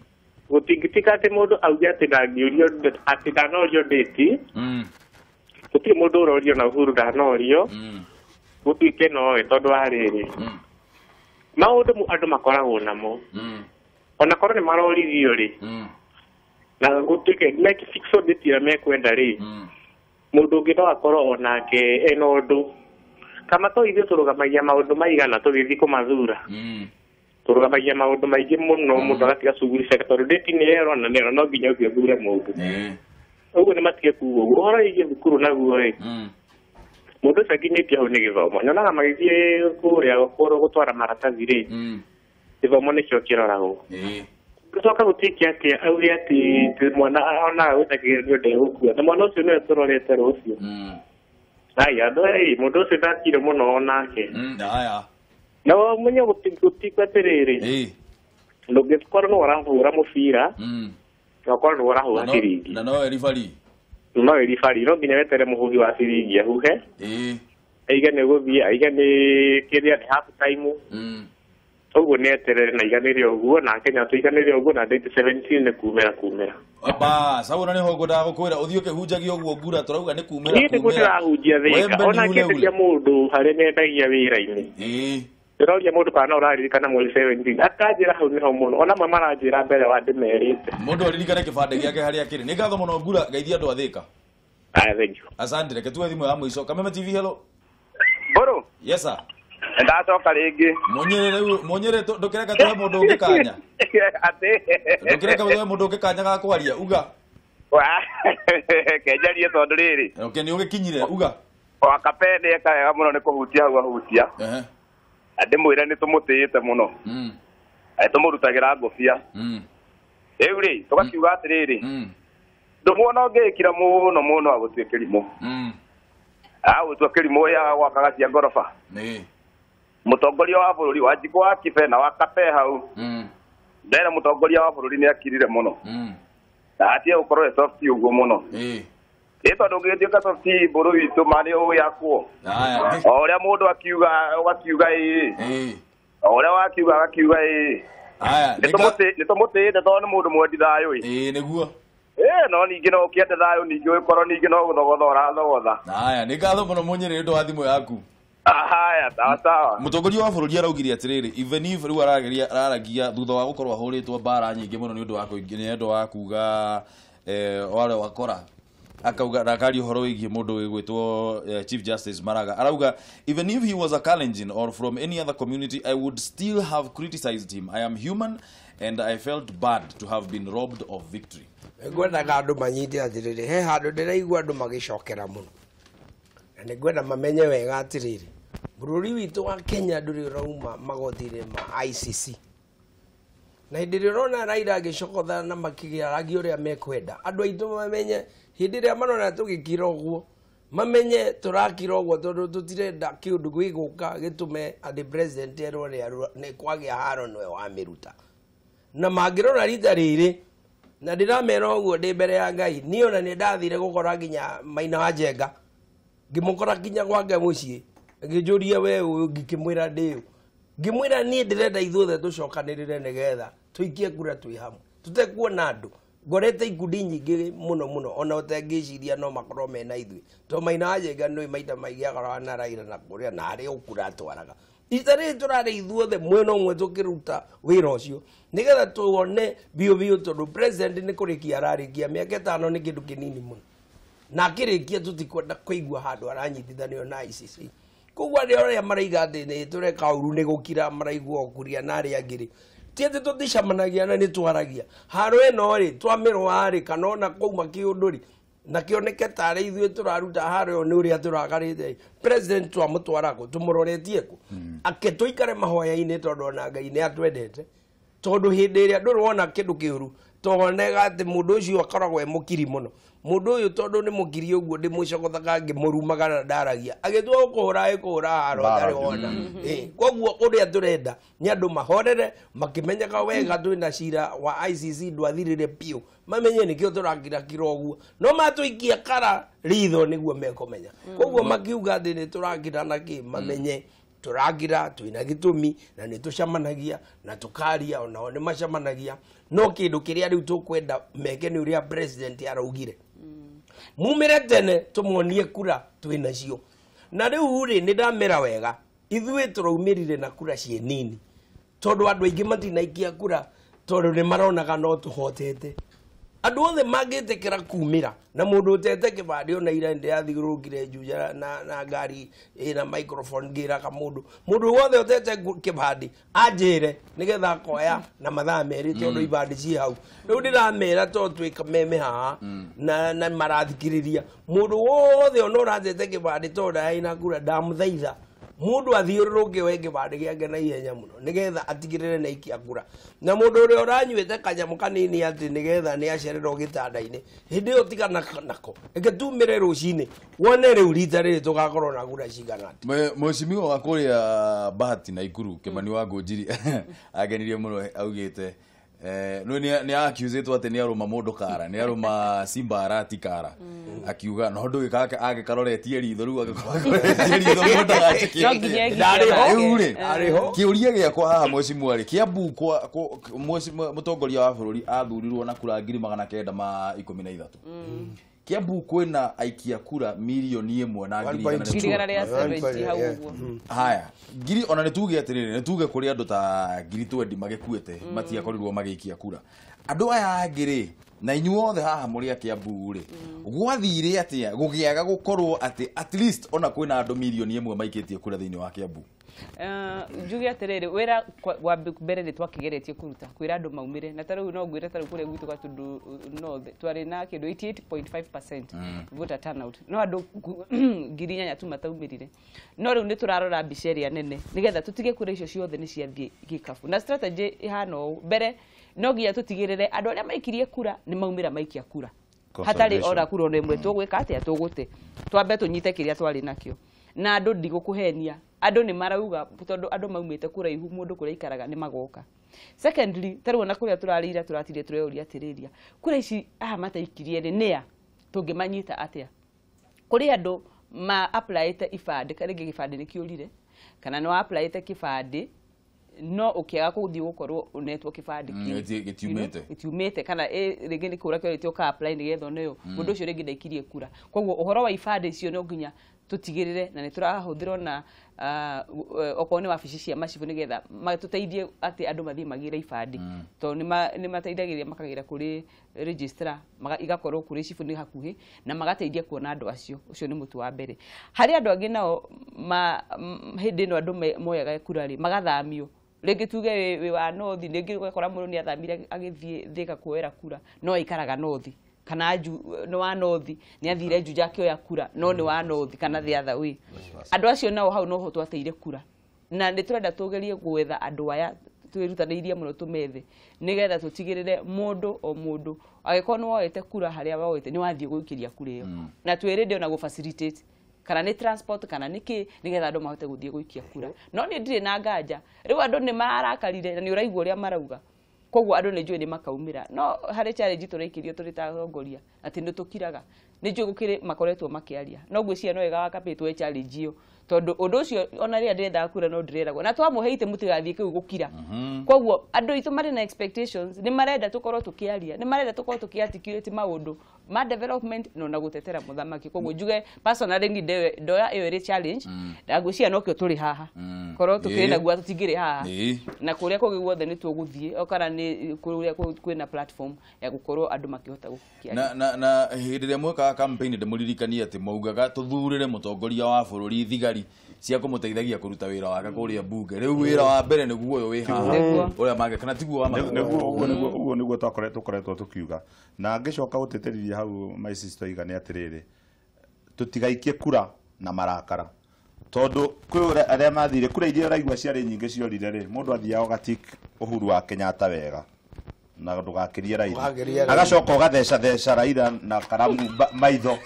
Gũtingĩtuĩka atĩ mũndũ auge atĩ ndangĩũrio atĩ ndanorio ndĩti. Gũtirĩ mũndũ ũrorio na Uhuru ndanorio. Gũtuĩke nowe tondũ wa rĩrĩ. Maũndũ andũ makoragwo namo. Ona korwo nĩ maroririo rĩ. Na gũtuĩke like fix date ĩrĩa mekwenda rĩ. Mũndũ ũngĩ no akorwo onake ena ũndũ. Kama to ithuĩ tũrũgamagia maũndũ maigana tũgĩthiĩ kũmathura. Tũrũgamagia maũndũ maingĩ mũno mũndũ agatiga cuguri ciake tondũ date nĩ yerwo na nĩyo no nginya ũthiĩ ũthure mũndũ. Ũguo nĩ matige kuga ũguo. Ũhoro wĩgiĩ thukuru naguo rĩ. Mũndũ ũcio akinyĩtie hau nĩ gĩthomo. Nyonaga magĩthiĩ kũrĩa gũtwara maratathi rĩ. Gĩthomo nĩkĩo kĩroragwo. Gũcoka gũtuĩke atĩ auge atĩ mwana onaga gwĩta kĩgeranio ndegũkua. Na mwana ũcio nĩwe tũrorete rũciũ. Aya, andũ aya, mũndũ ũcio ndakire mũno onake. Aya. Na ũmenye gũtikwo atĩrĩrĩ. Ndũngĩkorwo nĩ ũrahũra mũbira. Na ũkorwo nĩ ũrahũra ciringi. Na nowe ribari. No ribari, no nginya wetere mũhuhi wa ciringi ahuhe. Aige nĩ gũthiĩ, aige nĩ kĩrĩa nĩ half time. Ũguo nĩ eterere na aiganĩre ũguo na Kenya tũiganĩre ũguo na date 17 nĩ kumĩra kumĩra. Bas, hau ona nĩho ngwendaga gũkwĩra ũthiĩ ũkĩhunjagia ũguo Ngura tũrauga nĩ kumĩra kumĩra. Niĩ nĩguo ndĩrahunjia Thika, ona ngĩenderia mũndũ harĩa mendagia wĩra-inĩ. Ndĩroria mũndũ kana no ũraririkana mweri 17 akanjĩra hau nĩho mũno, ona amwe maranjĩra mbere wa ndĩmerĩte. Mũndũ aririkane kĩbandĩ gĩake harĩa kĩrĩ. Nĩ ngatho mũno Ngura, geithia andũ a Thika. Aya, thank you. Asante, reke tuoe thimũ ya mũico. Kameme TV, hello. Mbũrũ. Yes sir. Ndacoka rĩngĩ. Munyere rĩu munyere ndũkĩreka tũhe mũndũ ũngĩ kanya. Atĩ. Ndũkĩreka tũhe mũndũ ũngĩ kanya ga kwaria uga. Kenjarie tondũ rĩrĩ. Okay, nĩ ũgĩkinyire uga. Wakape nĩ eka wega mũno nĩ kũhutia hau ahutia. Ndĩmwĩre nĩ tũmũtĩĩte mũno. Tũmũrutagĩra ngũbia. Rĩu rĩ tũgakiuga atĩrĩrĩ. Ndũmuona ũngĩĩkira mũno mũno agũtue kĩrimũ. Agũtua kĩrimũ ya gwakaga cia ngoroba. Mũtongoria wa bũrũri wa Njikũ wa Kibe na wa Kape hau. Ndera mũtongoria wa bũrũri nĩ akirire mũno. Na atie gũkorwo e soft ũguo mũno. Ĩ tondũ ũngĩgĩtuĩka soft bũrũri witũ ma nĩ ũgĩakwo. O ũrĩa mũndũ akiuga ũgakiuga ĩĩ. O ũrĩa wakiuga agakiuga ĩĩ. Nĩ tũmũtĩĩte tondũ nĩ mũndũ mwendi thayũ ĩ. Ĩĩ nĩguo. No ningĩ no ũkĩende thayũ ningĩ ũgĩkorwo ningĩ no gũthogotha ũrathogotha. Haya, nĩ ngatho mũno Munyere nĩ ũndũ wa thimũ yaku. Haya, sawa sawa. Mũtongoria wa bũrũri araugire atĩrĩrĩ, even if rĩu arageria araragia thutha wa gũkorwo ahũrĩtwo mbara nyingĩ mũno nĩ ũndũ wa kũingĩ nĩ ũndũ wa kuga wale wakora akauga na akaria ũhoro wĩgiĩ mũndũ wĩgwĩtwo Chief Justice Maraga arauga even if he was a Kalenjin or from any other community I would still have criticized him. I am human and I felt bad to have been robbed of victory. Ngwendaga andũ manyite atĩrĩrĩ, he handũ ndĩraigua andũ magĩcokera mũno na nĩngwenda mamenye wega atĩrĩrĩ, bũrũri witũ wa Kenya ndũrĩ ũrauma magoti-inĩ ma ICC. Na hĩndĩ ĩrĩa ũrona Raila agĩcokothana na makĩaragia ũrĩa mekwenda, andũ aitũ mamenye hĩndĩ ĩrĩa marona tũgĩkira ũguo, mamenye tũrakira ũguo tondũ tũtirenda kĩũndũ gĩgũka gĩtũme atĩ president erwo nĩ kwagĩa haro nĩwe wamĩruta. Na mangĩrora rita rĩrĩ, na ndĩramera ũguo ndĩ mbere ya Ngai, niĩ ona nĩ ndathire gũkora nginya Maina wa Njenga, ngĩmũkora nginya gwake mũciĩ, ngĩnjũria we ũyũ, ngĩkĩmwĩra ndĩ ũ. Ngĩmwĩra niĩ ndĩrenda ithuothe tũcokanĩrĩre nĩgetha tũikie kura twĩ hamwe, tũtekuona andũ. Ngorete ikundi nyingĩ mũno mũno ona ũtengĩciria no makorwo mena ithuĩ, tondũ Maina wa Njenga nĩũĩ maita maingĩ akoragwo na Raila na kũrĩa na harĩa ũkura atwaraga. Rita rĩrĩ tũrarĩ ithuothe mwena ũmwe tũkĩruta wĩra ũcio nĩgetha tuone biũ biũ, tondũ president nĩ kũrĩkia ararĩkia mĩaka 5 nĩ kĩndũ kĩnini mũno, na akĩrĩkia tũtikwenda kũigua handũ aranyitithanio na ICC. Koguo arĩa arĩa maraiga atĩ nĩ tũreka ũru nĩ gũkira maraigua ũkuria na arĩa angĩ rĩ, ti atĩ tũticemanagia na nĩ twaragia. Haro ĩno rĩ twamĩrũa rĩ kana ona kwauma kĩũndũ rĩ na kĩoneke tarĩ ithuĩ tũraruta haro ĩyo nĩ ũrĩa tũrakarĩte, president twamũtwara kũ, tũmũroretie kũ? Ake tũikare mahoya-inĩ tondũ ona Ngai nĩ atwendete, tondũ hĩndĩ ĩrĩa ndũrĩ wona kĩndũ kĩũru tonega atĩ mũndũ ũcio akoragwo e mũkiri mũno. Mũndũ ũyũ tondũ nĩ mũkiri ũguo ndĩmũcogothaga ngĩmũrumaga na ndaragia, agĩtua gũkũhũra ĩkũhũra haro ndarĩ wona. Koguo ũrĩa tũrenda nĩ andũ mahorere makĩmenyaga wega twĩna cira wa ICC ndwathirire biũ, mamenye nĩkĩo tũrakirakira ũguo, no matũikia kara ritho nĩguo mekũmenya. Koguo makiuga atĩ nĩ tũrakira na kĩ, mamenye tũrakira twĩna gĩtũmi na nĩ tũcemanagia na tũkaria, onao nĩ macemanagia. No kĩndũ kĩrĩa rĩu tũkwenda meke nĩ ũrĩa president araugire, mumĩre tene tũmuonie kura twĩnacio. Na rĩu rĩ nĩ ndamera wega, ithuĩ tũraumĩrire na kura ciĩ nini tondũ andũ aingĩ matinaikia kura tondũ nĩ maronaga no tũhotete. Andũ othe mangĩtĩkĩra kumĩra na mũndũ ũtete kĩbandĩ ona ira ndĩrathiũrũrũkire Juja na ngari ĩna microphone ngĩraga mũndũ wothe ũtete kĩbandĩ anjĩre nĩgetha akoya na mathaa 2 tondũ ibandĩ ciĩ hau. Rĩu ndĩramera tondũ twĩ kameme haha na marathikĩrĩria, mũndũ wothe ona ũratete kĩbandĩ tondũ ndarĩ na kura ndamũthaitha mũndũ athiũrũrũke we kĩbandĩ gĩake na ihenya mũno nĩgetha atigĩrĩre nĩ aikia kura. Na mũndũ ũrĩa ũranyuĩte kanyamũ kanini atĩ nĩgetha nĩ acererwo gĩtanda-inĩ, hĩndĩ ĩyo tigana nako, reke tumĩre rũcinĩ wone rĩu rita rĩrĩ tũgakorwo na kura cigana atĩa. Mheshimiwa wa kũrĩa Bahati na Ikuru Kimani wa Ngũnjiri agenirie mũno augĩte no nĩ accusĩtwo atĩ nĩ arũma mũndũ kara, nĩ arũma Simba Arati kara, akiuga no ndũĩ agĩkaroretie ritho rĩu agĩkaroretie ritho mũndũ agacikĩte. Rĩu rĩ kĩũria gĩakwa haha mheshimiwa rĩ, Kiambu kwa mũtongoria wa bũrũri athurirwo na kura 913,000. Kiambu kwina aikia kura milioni 1 na 100,000. Haya, ngiri ona nituge atiriri, nituge kuri andu ta ngiri 20 magikuite matiakorirwo magiikia kura. Andu aya angĩ na inyuothe haha muri a Kiambu ri, gwathire atia gugiaga gukorwo ati at least ona kwina andu milioni 1 maikitie kura thiini wa Kiambu? Njuge atiriri, wira wa mbere ni twakigeretie kuruta kwira andu maumire, na tariu no ngwire tariu kuria gwitu Gatundu North twari na kindu 88.5% voter turnout, no andu 8,000 tu mataumirire. No riu ni turarora mbica iria nene nigetha tutige kura icio ciothe ni ciathie gikabu, na strategy ihana ũũ. Mbere no nginya tutigirire andu aria maikirie kura ni maumira maikia kura, hatari ora kura ona imwe tugwika atia tugute, twambe tunyite kiria twari nakio. Na andu ndigũkũhenia, andu ni marauga tondu andu maumite kuraihu mundu kuria ikaraga ni magoka. Secondly, tarwo na kuria turarira turatire tureuria atiriria kura ici aha mataikirie ri nia tungimanyita atia? Kuri andu ma applyite ibande, rĩngĩ gĩbandĩ nĩ kĩũrire, kana no applyite kĩbandĩ no ũkĩaga gũthiĩ gũkorwo ũnetwo kĩbandĩ kĩu gĩtiumĩte, kana rĩngĩ nĩ kũra kĩorĩtio ũka apply nĩgetha ũneo, mũndũ ũcio rĩngĩ ndaikirie kura. Koguo ũhoro wa ibandĩ icio no nginya tutigirire, na nĩ tũrahũthĩrwo na okorwo nĩ wabici cia macibu nĩgetha matũteithie atĩ andũ mathiĩ magĩre ibandĩ, tondũ nĩ mateithagĩrĩria makagĩra kũrĩ registrar, igakorwo kũrĩ cibu nĩ hakuhĩ, na magateithia kuona andũ acio. Ũcio nĩ mũtu wa mbere. Harĩ andũ angĩ nao hĩndĩ ĩno andũ moyaga kura rĩ magathamio, rĩngĩ tuge wĩ wa North, rĩngĩ ũgakora mũndũ nĩ athamire agĩthiĩ Thika kuoera kura, no aikaraga North, kana nĩ wa North nĩ athire Juja akĩoya kura, no nĩ wa North kana the other way. Andũ acio nao hau noho twateire kura, na nĩ tũrenda tũgerie gwetha andũ aya twĩrutanĩirie mũno tũmethe, nĩgetha tũtigĩrĩre mũndũ o mũndũ angĩkorwo nĩ woete kura harĩa woete nĩ wathiĩ gũikĩria kura ĩyo, na twĩrĩndĩ ona gũ facilitate kana nĩ transport kana nĩ kĩ, nĩgetha andũ mahote gũthiĩ gũikia kura. No niĩ ndirĩ na nganja, rĩu andũ nĩ marakarire na nĩ ũraigua ũrĩa marauga, koguo andũ nĩ njũĩ nĩ makaumĩra. No harĩ challenge tũraikĩrio tũrĩ ta atongoria atĩ nĩ tũkiraga, nĩ njũĩ gũkĩrĩ makoretwo makĩaria, no ngwĩciria no wega wa Kapĩ tuoe challenge ĩyo, tondũ ũndũ ũcio ona rĩrĩa ndĩrendaga kura no ndĩreragwo, na twamũhe itĩ mũtigathiĩ kĩu gũkira. Koguo andũ aitũ marĩ na expectations, nĩ marenda tũkorwo tũkĩaria, nĩ marenda tũkorwo tũkĩ-articulate maũndũ ma development no na gũtetera mũthamaki. Koguo njuge personally ni ndoya ĩyo ĩrĩ challenge, na ngwĩciria nokĩo tũrĩ haha, korwo tũkĩrĩ naguo tũtingĩrĩ haha, na kũrĩa kũngĩ guothe nĩ tũgũthiĩ, o kana nĩ kũrĩa kwĩna platform ya gũkorwo andũ makĩhota gũkĩaria. Na hĩndĩ ĩrĩa mwekaga campaign ndĩmũririkanie atĩ maugaga tũthurĩre mũtongoria wa bũrũri thigari cia kũmũteithagia kũruta wĩra wake kũrĩa mbunge. Rĩu wĩra wa mbere nĩguo ũyũ wĩ haha ũrĩa mangĩ, kana tiguo wa nĩguo ũguo nĩguo tũkoretwo tũkiuga. Na ngĩcoka gũtĩtĩrithia hau my sister iga nĩ atĩrĩrĩ, tũtigaikie kura na marakara, tondũ kwĩ arĩa mathire kura iria ũraigua ciarĩ nyingĩ ciorire rĩ, mũndũ athiaga ũgatik Uhuru wa Kenyatta wega na ndũgakĩrie Raila, agacoka ũgatheca theca Raila na karamu maitho,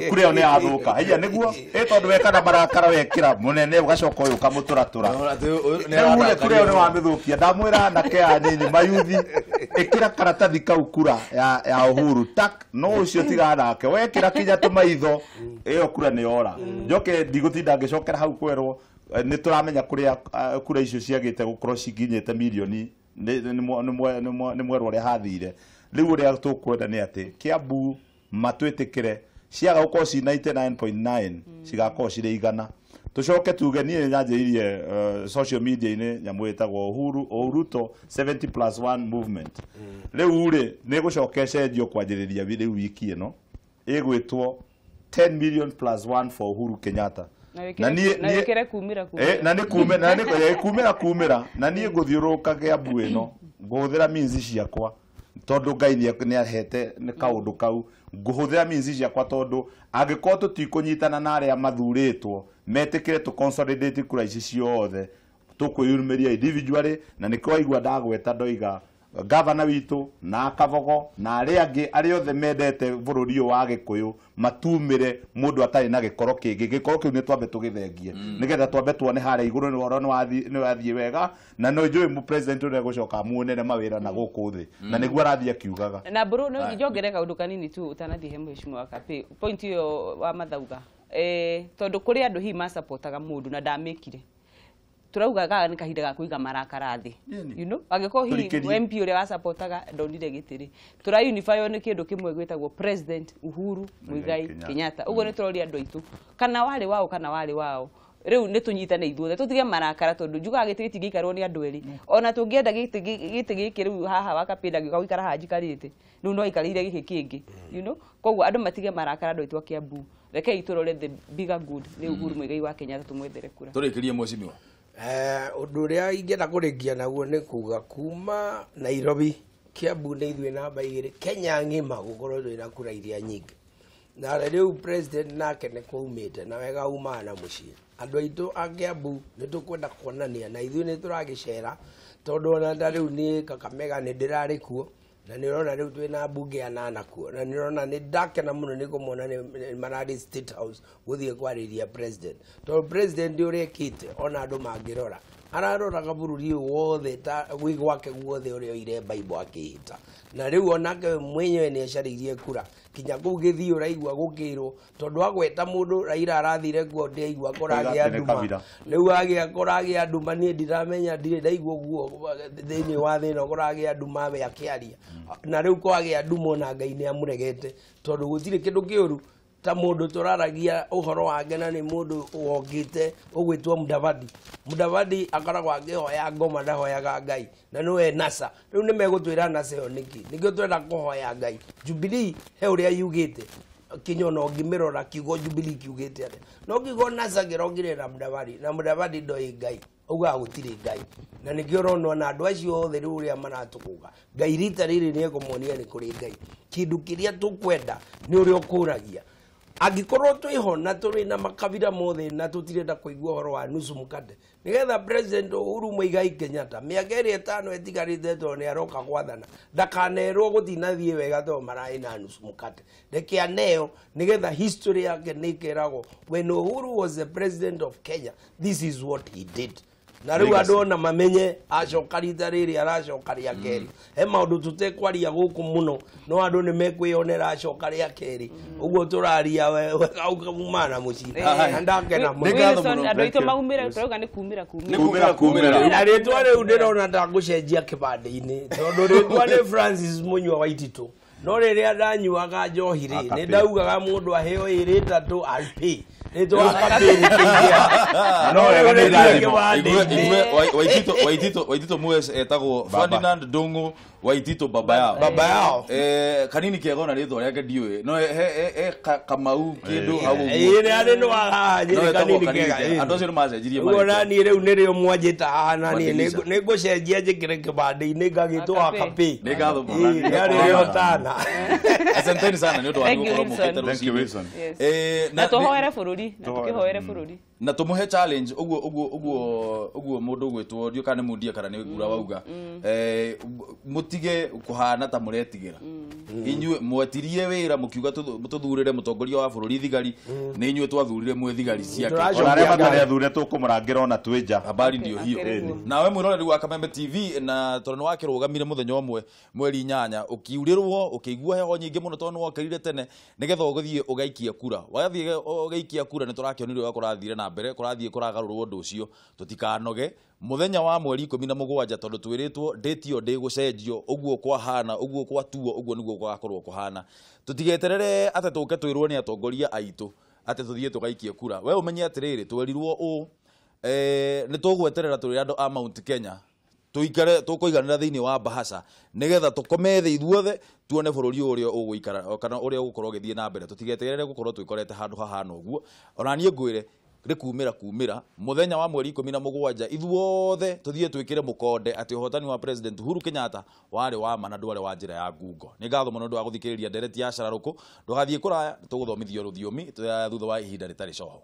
kura ĩyo nĩ yathũka. Haiya nĩguo ĩ, tondũ weka na marakara wekĩra mũnene ũgacoka ũyũ ũkamũtũratũra, rĩu kura ĩyo nĩ wamĩthũkia. Ndamwĩra anake aya nini mayuthi, ĩkĩra karatathi kau kura ya Uhuru tak, no ũcio tigana nake, wekĩra kinya tũmaitho ĩyo kura nĩ yora. Njoke ndigũtinda ngĩcokera hau kwerwo nĩ tũramenya kũrĩa kura icio ciagĩte gũkorwo cikinyĩte milioni nĩ mwerwo ũrĩa hathire. Rĩu ũrĩa tũkwenda nĩ atĩ Kiambu matwĩtĩkĩre, ciaga gũkorwo ci 99.9 cigakorwo cirĩ 100. Tũcoke tuge niĩ nyanjĩrĩirie social media-inĩ nyamũ ĩtagwo Uhuruto 70+1 movement. Rĩu rĩ nĩ gũcoka ĩcenjio kwanjĩrĩria rĩu wiki ĩno ĩgwĩtwo 10 million +1 for Uhuru Kenyatta. Na wĩkĩre kumĩra kumĩra, na nĩ kumĩra, na nĩ kumĩra kumĩra, na niĩ ngũthiũrũrũka Kiambu ĩno ngũhũthĩra means ciakwa, tondũ Ngai nĩ ahete nĩ kaũndũ kau, ngũhũthĩra means ciakwa, tondũ angĩkorwo tũtikũnyitana na arĩa mathurĩtwo metĩkĩre tũ consolidate kura ici ciothe, tũkwĩyumĩria individually. Na nĩkĩo waigua ndagweta ndoiga gavana witũ na Kabogo na arĩa angĩ arĩa othe mendete bũrũri ũyũ wa Gĩkũyũ matumĩre mũndũ atarĩ na gĩkoro kĩngĩ. Gĩkoro kĩu nĩ twambe tũgĩthengie nĩgetha twambe tuone harĩa igũrũ nĩ ũhoro nĩ wathiĩ wega, na no njũĩ mu president ũrĩa gũcoka muonere mawĩra na gũkũ thĩ, na nĩguo arathiĩ akiugaga. Na mbũrũ no njongerere kaũndũ kanini tu ũtanathiĩ he mheshimiwa Kapĩ, point ĩyo wa mathauga, tondũ kũrĩ andũ hihi masapotaga mũndũ na ndamĩkire. Turauga gaga nĩ kahinda ga kũiga marakara thĩ. You know, angĩkorwo hihi MP ũrĩa wasapotaga ndonire gĩtĩ rĩ, tũra unify nĩ kĩndũ kĩmwe gwĩtagwo President Uhuru Muigai Kenyatta. Ũguo nĩ tũroria andũ aitũ kana warĩ wao kana warĩ wao. Rĩu nĩ tũnyitane ithuothe tũtige marakara tondũ njugaga gĩtĩ gĩtingĩikarwo nĩ andũ erĩ. Ona tũngĩenda gĩtĩ gĩkĩ rĩu haha wakapĩnda gĩũka gũikara haha njikarĩte rĩu no aikarĩire gĩkĩ kĩngĩ, you know. Koguo andũ matige marakara andũ aitũ a Kiambu. Rekei tũrore the bigger good nĩ Uhuru Muigai wa Kenyatta tũmwethere kura. Tũrĩkĩrie mheshimiwa. Ũndũ ũrĩa ingĩenda kũrĩkia naguo nĩ kuga kuma Nairobi Kiambu nĩ ithuĩ namba 2 Kenya ng'ima gũkorwo twĩna kura iria nyingĩ. Na rĩu president nake nĩ kwaumĩte na wega umaga na mũciĩ. Andũ aitũ a Kiambu nĩ tũkwenda kuonania na ithuĩ nĩ tũragĩcera tondũ ona ta rĩu niĩ Kakamega nĩ ndĩrarĩ kuo na nĩ ũrona rĩu twĩna mbunge anana kuo na nĩ ũrona nĩ ndakena mũno nĩ kũmona nĩ mararĩ State House gũthiĩ kwarĩria president tondũ president ũrĩa ekĩte ona andũ mangĩrora araroraga bũrũri ũyũ wothe ta gwĩ gwake guothe ũrĩa oire Bible akĩhĩta na rĩu onake mwenyewe nĩ acarĩirie kura kinya kũu gĩthiĩ ũraigua gũkĩrwo tondũ agweta mũndũ Raila arathire kuo ndĩaigua kũragĩa nduma rĩu agĩa kũragĩa nduma niĩ ndiramenya ndirĩ ndaigua ũguo thĩinĩ wa thĩ ĩno kũragĩa nduma we akĩaria na rĩu kwagĩa nduma ona Ngai nĩ amũregete tondũ gũtirĩ kĩndũ kĩũru ta mũndũ tũraragia ũhoro wake na nĩ mũndũ wokĩte ũgwĩtwo Mudavadi. Mudavadi akoragwo akĩhoya ngoma ndahoyaga Ngai na nĩwe NASA. Rĩu nĩ megũtwĩra NASA ĩyo nĩkĩ? Nĩkĩo twenda kũhoya Ngai. Jubilee he ũrĩa yugĩte kinya ona ũngĩmĩrora kiugo Jubilee kiugĩte atĩa, no kiugo NASA kĩrokire na Mudavadi na Mudavadi ndoĩ Ngai augaga gũtirĩ Ngai na nĩkĩo ũrona ona andũ acio othe rĩu ũrĩa maratũkũga Ngai rita rĩrĩ nĩ ekũmonia nĩ kũrĩ Ngai. Kĩndũ kĩrĩa tũkwenda nĩ ũrĩa ũkũragia angĩkorwo twĩho na tũrĩ na makabira mothe na tũtirenda kũigua ũhoro wa nusu mkate nĩgetha President Uhuru Muigai Kenyatta mĩaka ĩrĩa ĩtano ĩtigarĩte tondũ nĩ aroka gwathana ndakanerwo gũtinathiĩ wega tondũ mararĩ na nusu mkate. Reke aneo nĩgetha history yake nĩ ĩkeragwo when Uhuru was the president of Kenya this is what he did. Na rĩu andũ ona mamenye acoka rita rĩrĩ aracoka rĩa kerĩ. He maũndũ tũtekwaria gũkũ mũno no andũ nĩ mekwĩyonera acoka rĩa kerĩ. Ũguo tũraria wega ũkauma na mũciĩ na ndakena mũno. Andũ aitũ maumĩra tũrauga nĩ kumĩra kumĩra. Kumĩra. Na rĩtwa rĩu ndĩrona ta ngũcenjia kĩbandĩ-inĩ tondũ rĩtwa nĩ Francis Mũnyua Waititũ. No rĩrĩa ndanyuaga njohi rĩ nĩ ndaugaga mũndũ aheo ĩrĩ ĩtatũ alpay rĩtwa akapĩ rĩkĩingĩra. No wega nĩ irathimo. Igue Waitito Mues etagwo Ferdinand Ndung'u Waitito baba yao. Baba yao. Kanini kega ona rĩtwa rĩake ndiũĩ. No he Kamau kĩndũ hau ũguo. Ĩĩ nĩ arĩ no haha njĩrĩ kanini kega. Andũ acio nĩ macenjirie marĩtwa. Ũguo naniĩ rĩu nĩrĩo mwanjĩta haha naniĩ nĩ ngũcenjia njĩkĩre kĩbandĩ-inĩ ngagĩtwo Akapĩ. Nĩ ngatho mũno. Ĩĩ nĩ arĩ rĩo tana. Asanteni sana nĩ ũndũ wa gũkorwo mũkĩte rũcinĩ. Na tũhoere bũrũri, na tũkĩhoere bũrũri. Na tũmũhe challenge ũguo ũguo ũguo ũguo mũndũ ũgwĩtwo ndiũ kana nĩ mundia kana nĩ ngura wauga. Mũtige kũhana ta mũretigĩra. Inyuĩ mwetirie wĩra mũkiuga tũthurĩre mũtongoria wa bũrũri thigari, nĩ inyuĩ twathurire mwĩ thigari ciake. Ona arĩa matarĩ athure tũkũmũrangĩra ona twĩ nja. Habari ndio hiyo. Nawe mwĩroreri wa Kameme TV na tondũ nĩ wakĩrũgamire mũthenya ũmwe mweri 8 ũkiurĩrwo ũkĩigua heho nyingĩ mũno tondũ nĩ wokĩrire tene nĩgetha ũgĩthiĩ ũgaikie kura. Wathiĩ ũgaikia kura nĩ tũrakĩonire ũrĩa kũrathire na mbere kũrathiĩ kũragarũrwo ũndũ ũcio tũtikanoge mũthenya wa mweri 17 tondũ twĩrĩtwo date ĩyo ndĩgũcenjio ũguo kwahana ũguo gwatuo ũguo nĩguo gũgakorwo kũhana. Tũtigeterere atĩ tũke twĩrwo nĩ atongoria aitũ atĩ tũthiĩ tũgaikie kura. We ũmenye atĩrĩrĩ twerirwo ũũ nĩ tũgweterera tũrĩ andũ a Mount Kenya tuikare tũkũiganĩra thĩinĩ wa bahasha nĩgetha tũkome thĩ ithuothe tuone bũrũri ũrĩa ũgũikara kana ũrĩa ũgũkorwo ũgĩthiĩ na mbere. Tũtigeterere gũkorwo twĩkorete handũ hahana ũguo. Ona niĩ ngwĩre nĩ kumĩra kumĩra mũthenya wa mweri 17 ithuothe tũthiĩ twĩkĩre mũkonde atĩ ũhotani wa President Uhuru Kenyatta warĩ wa ma na ndwarĩ wa njĩra ya ngungo. Nĩ ngatho mũno ũndũ wa gũthikĩrĩria ndereti ya Cararũkũ. Ndũgathiĩ kũraya tũgũthomithio rũthiomi thutha wa ihinda rĩtarĩ coho.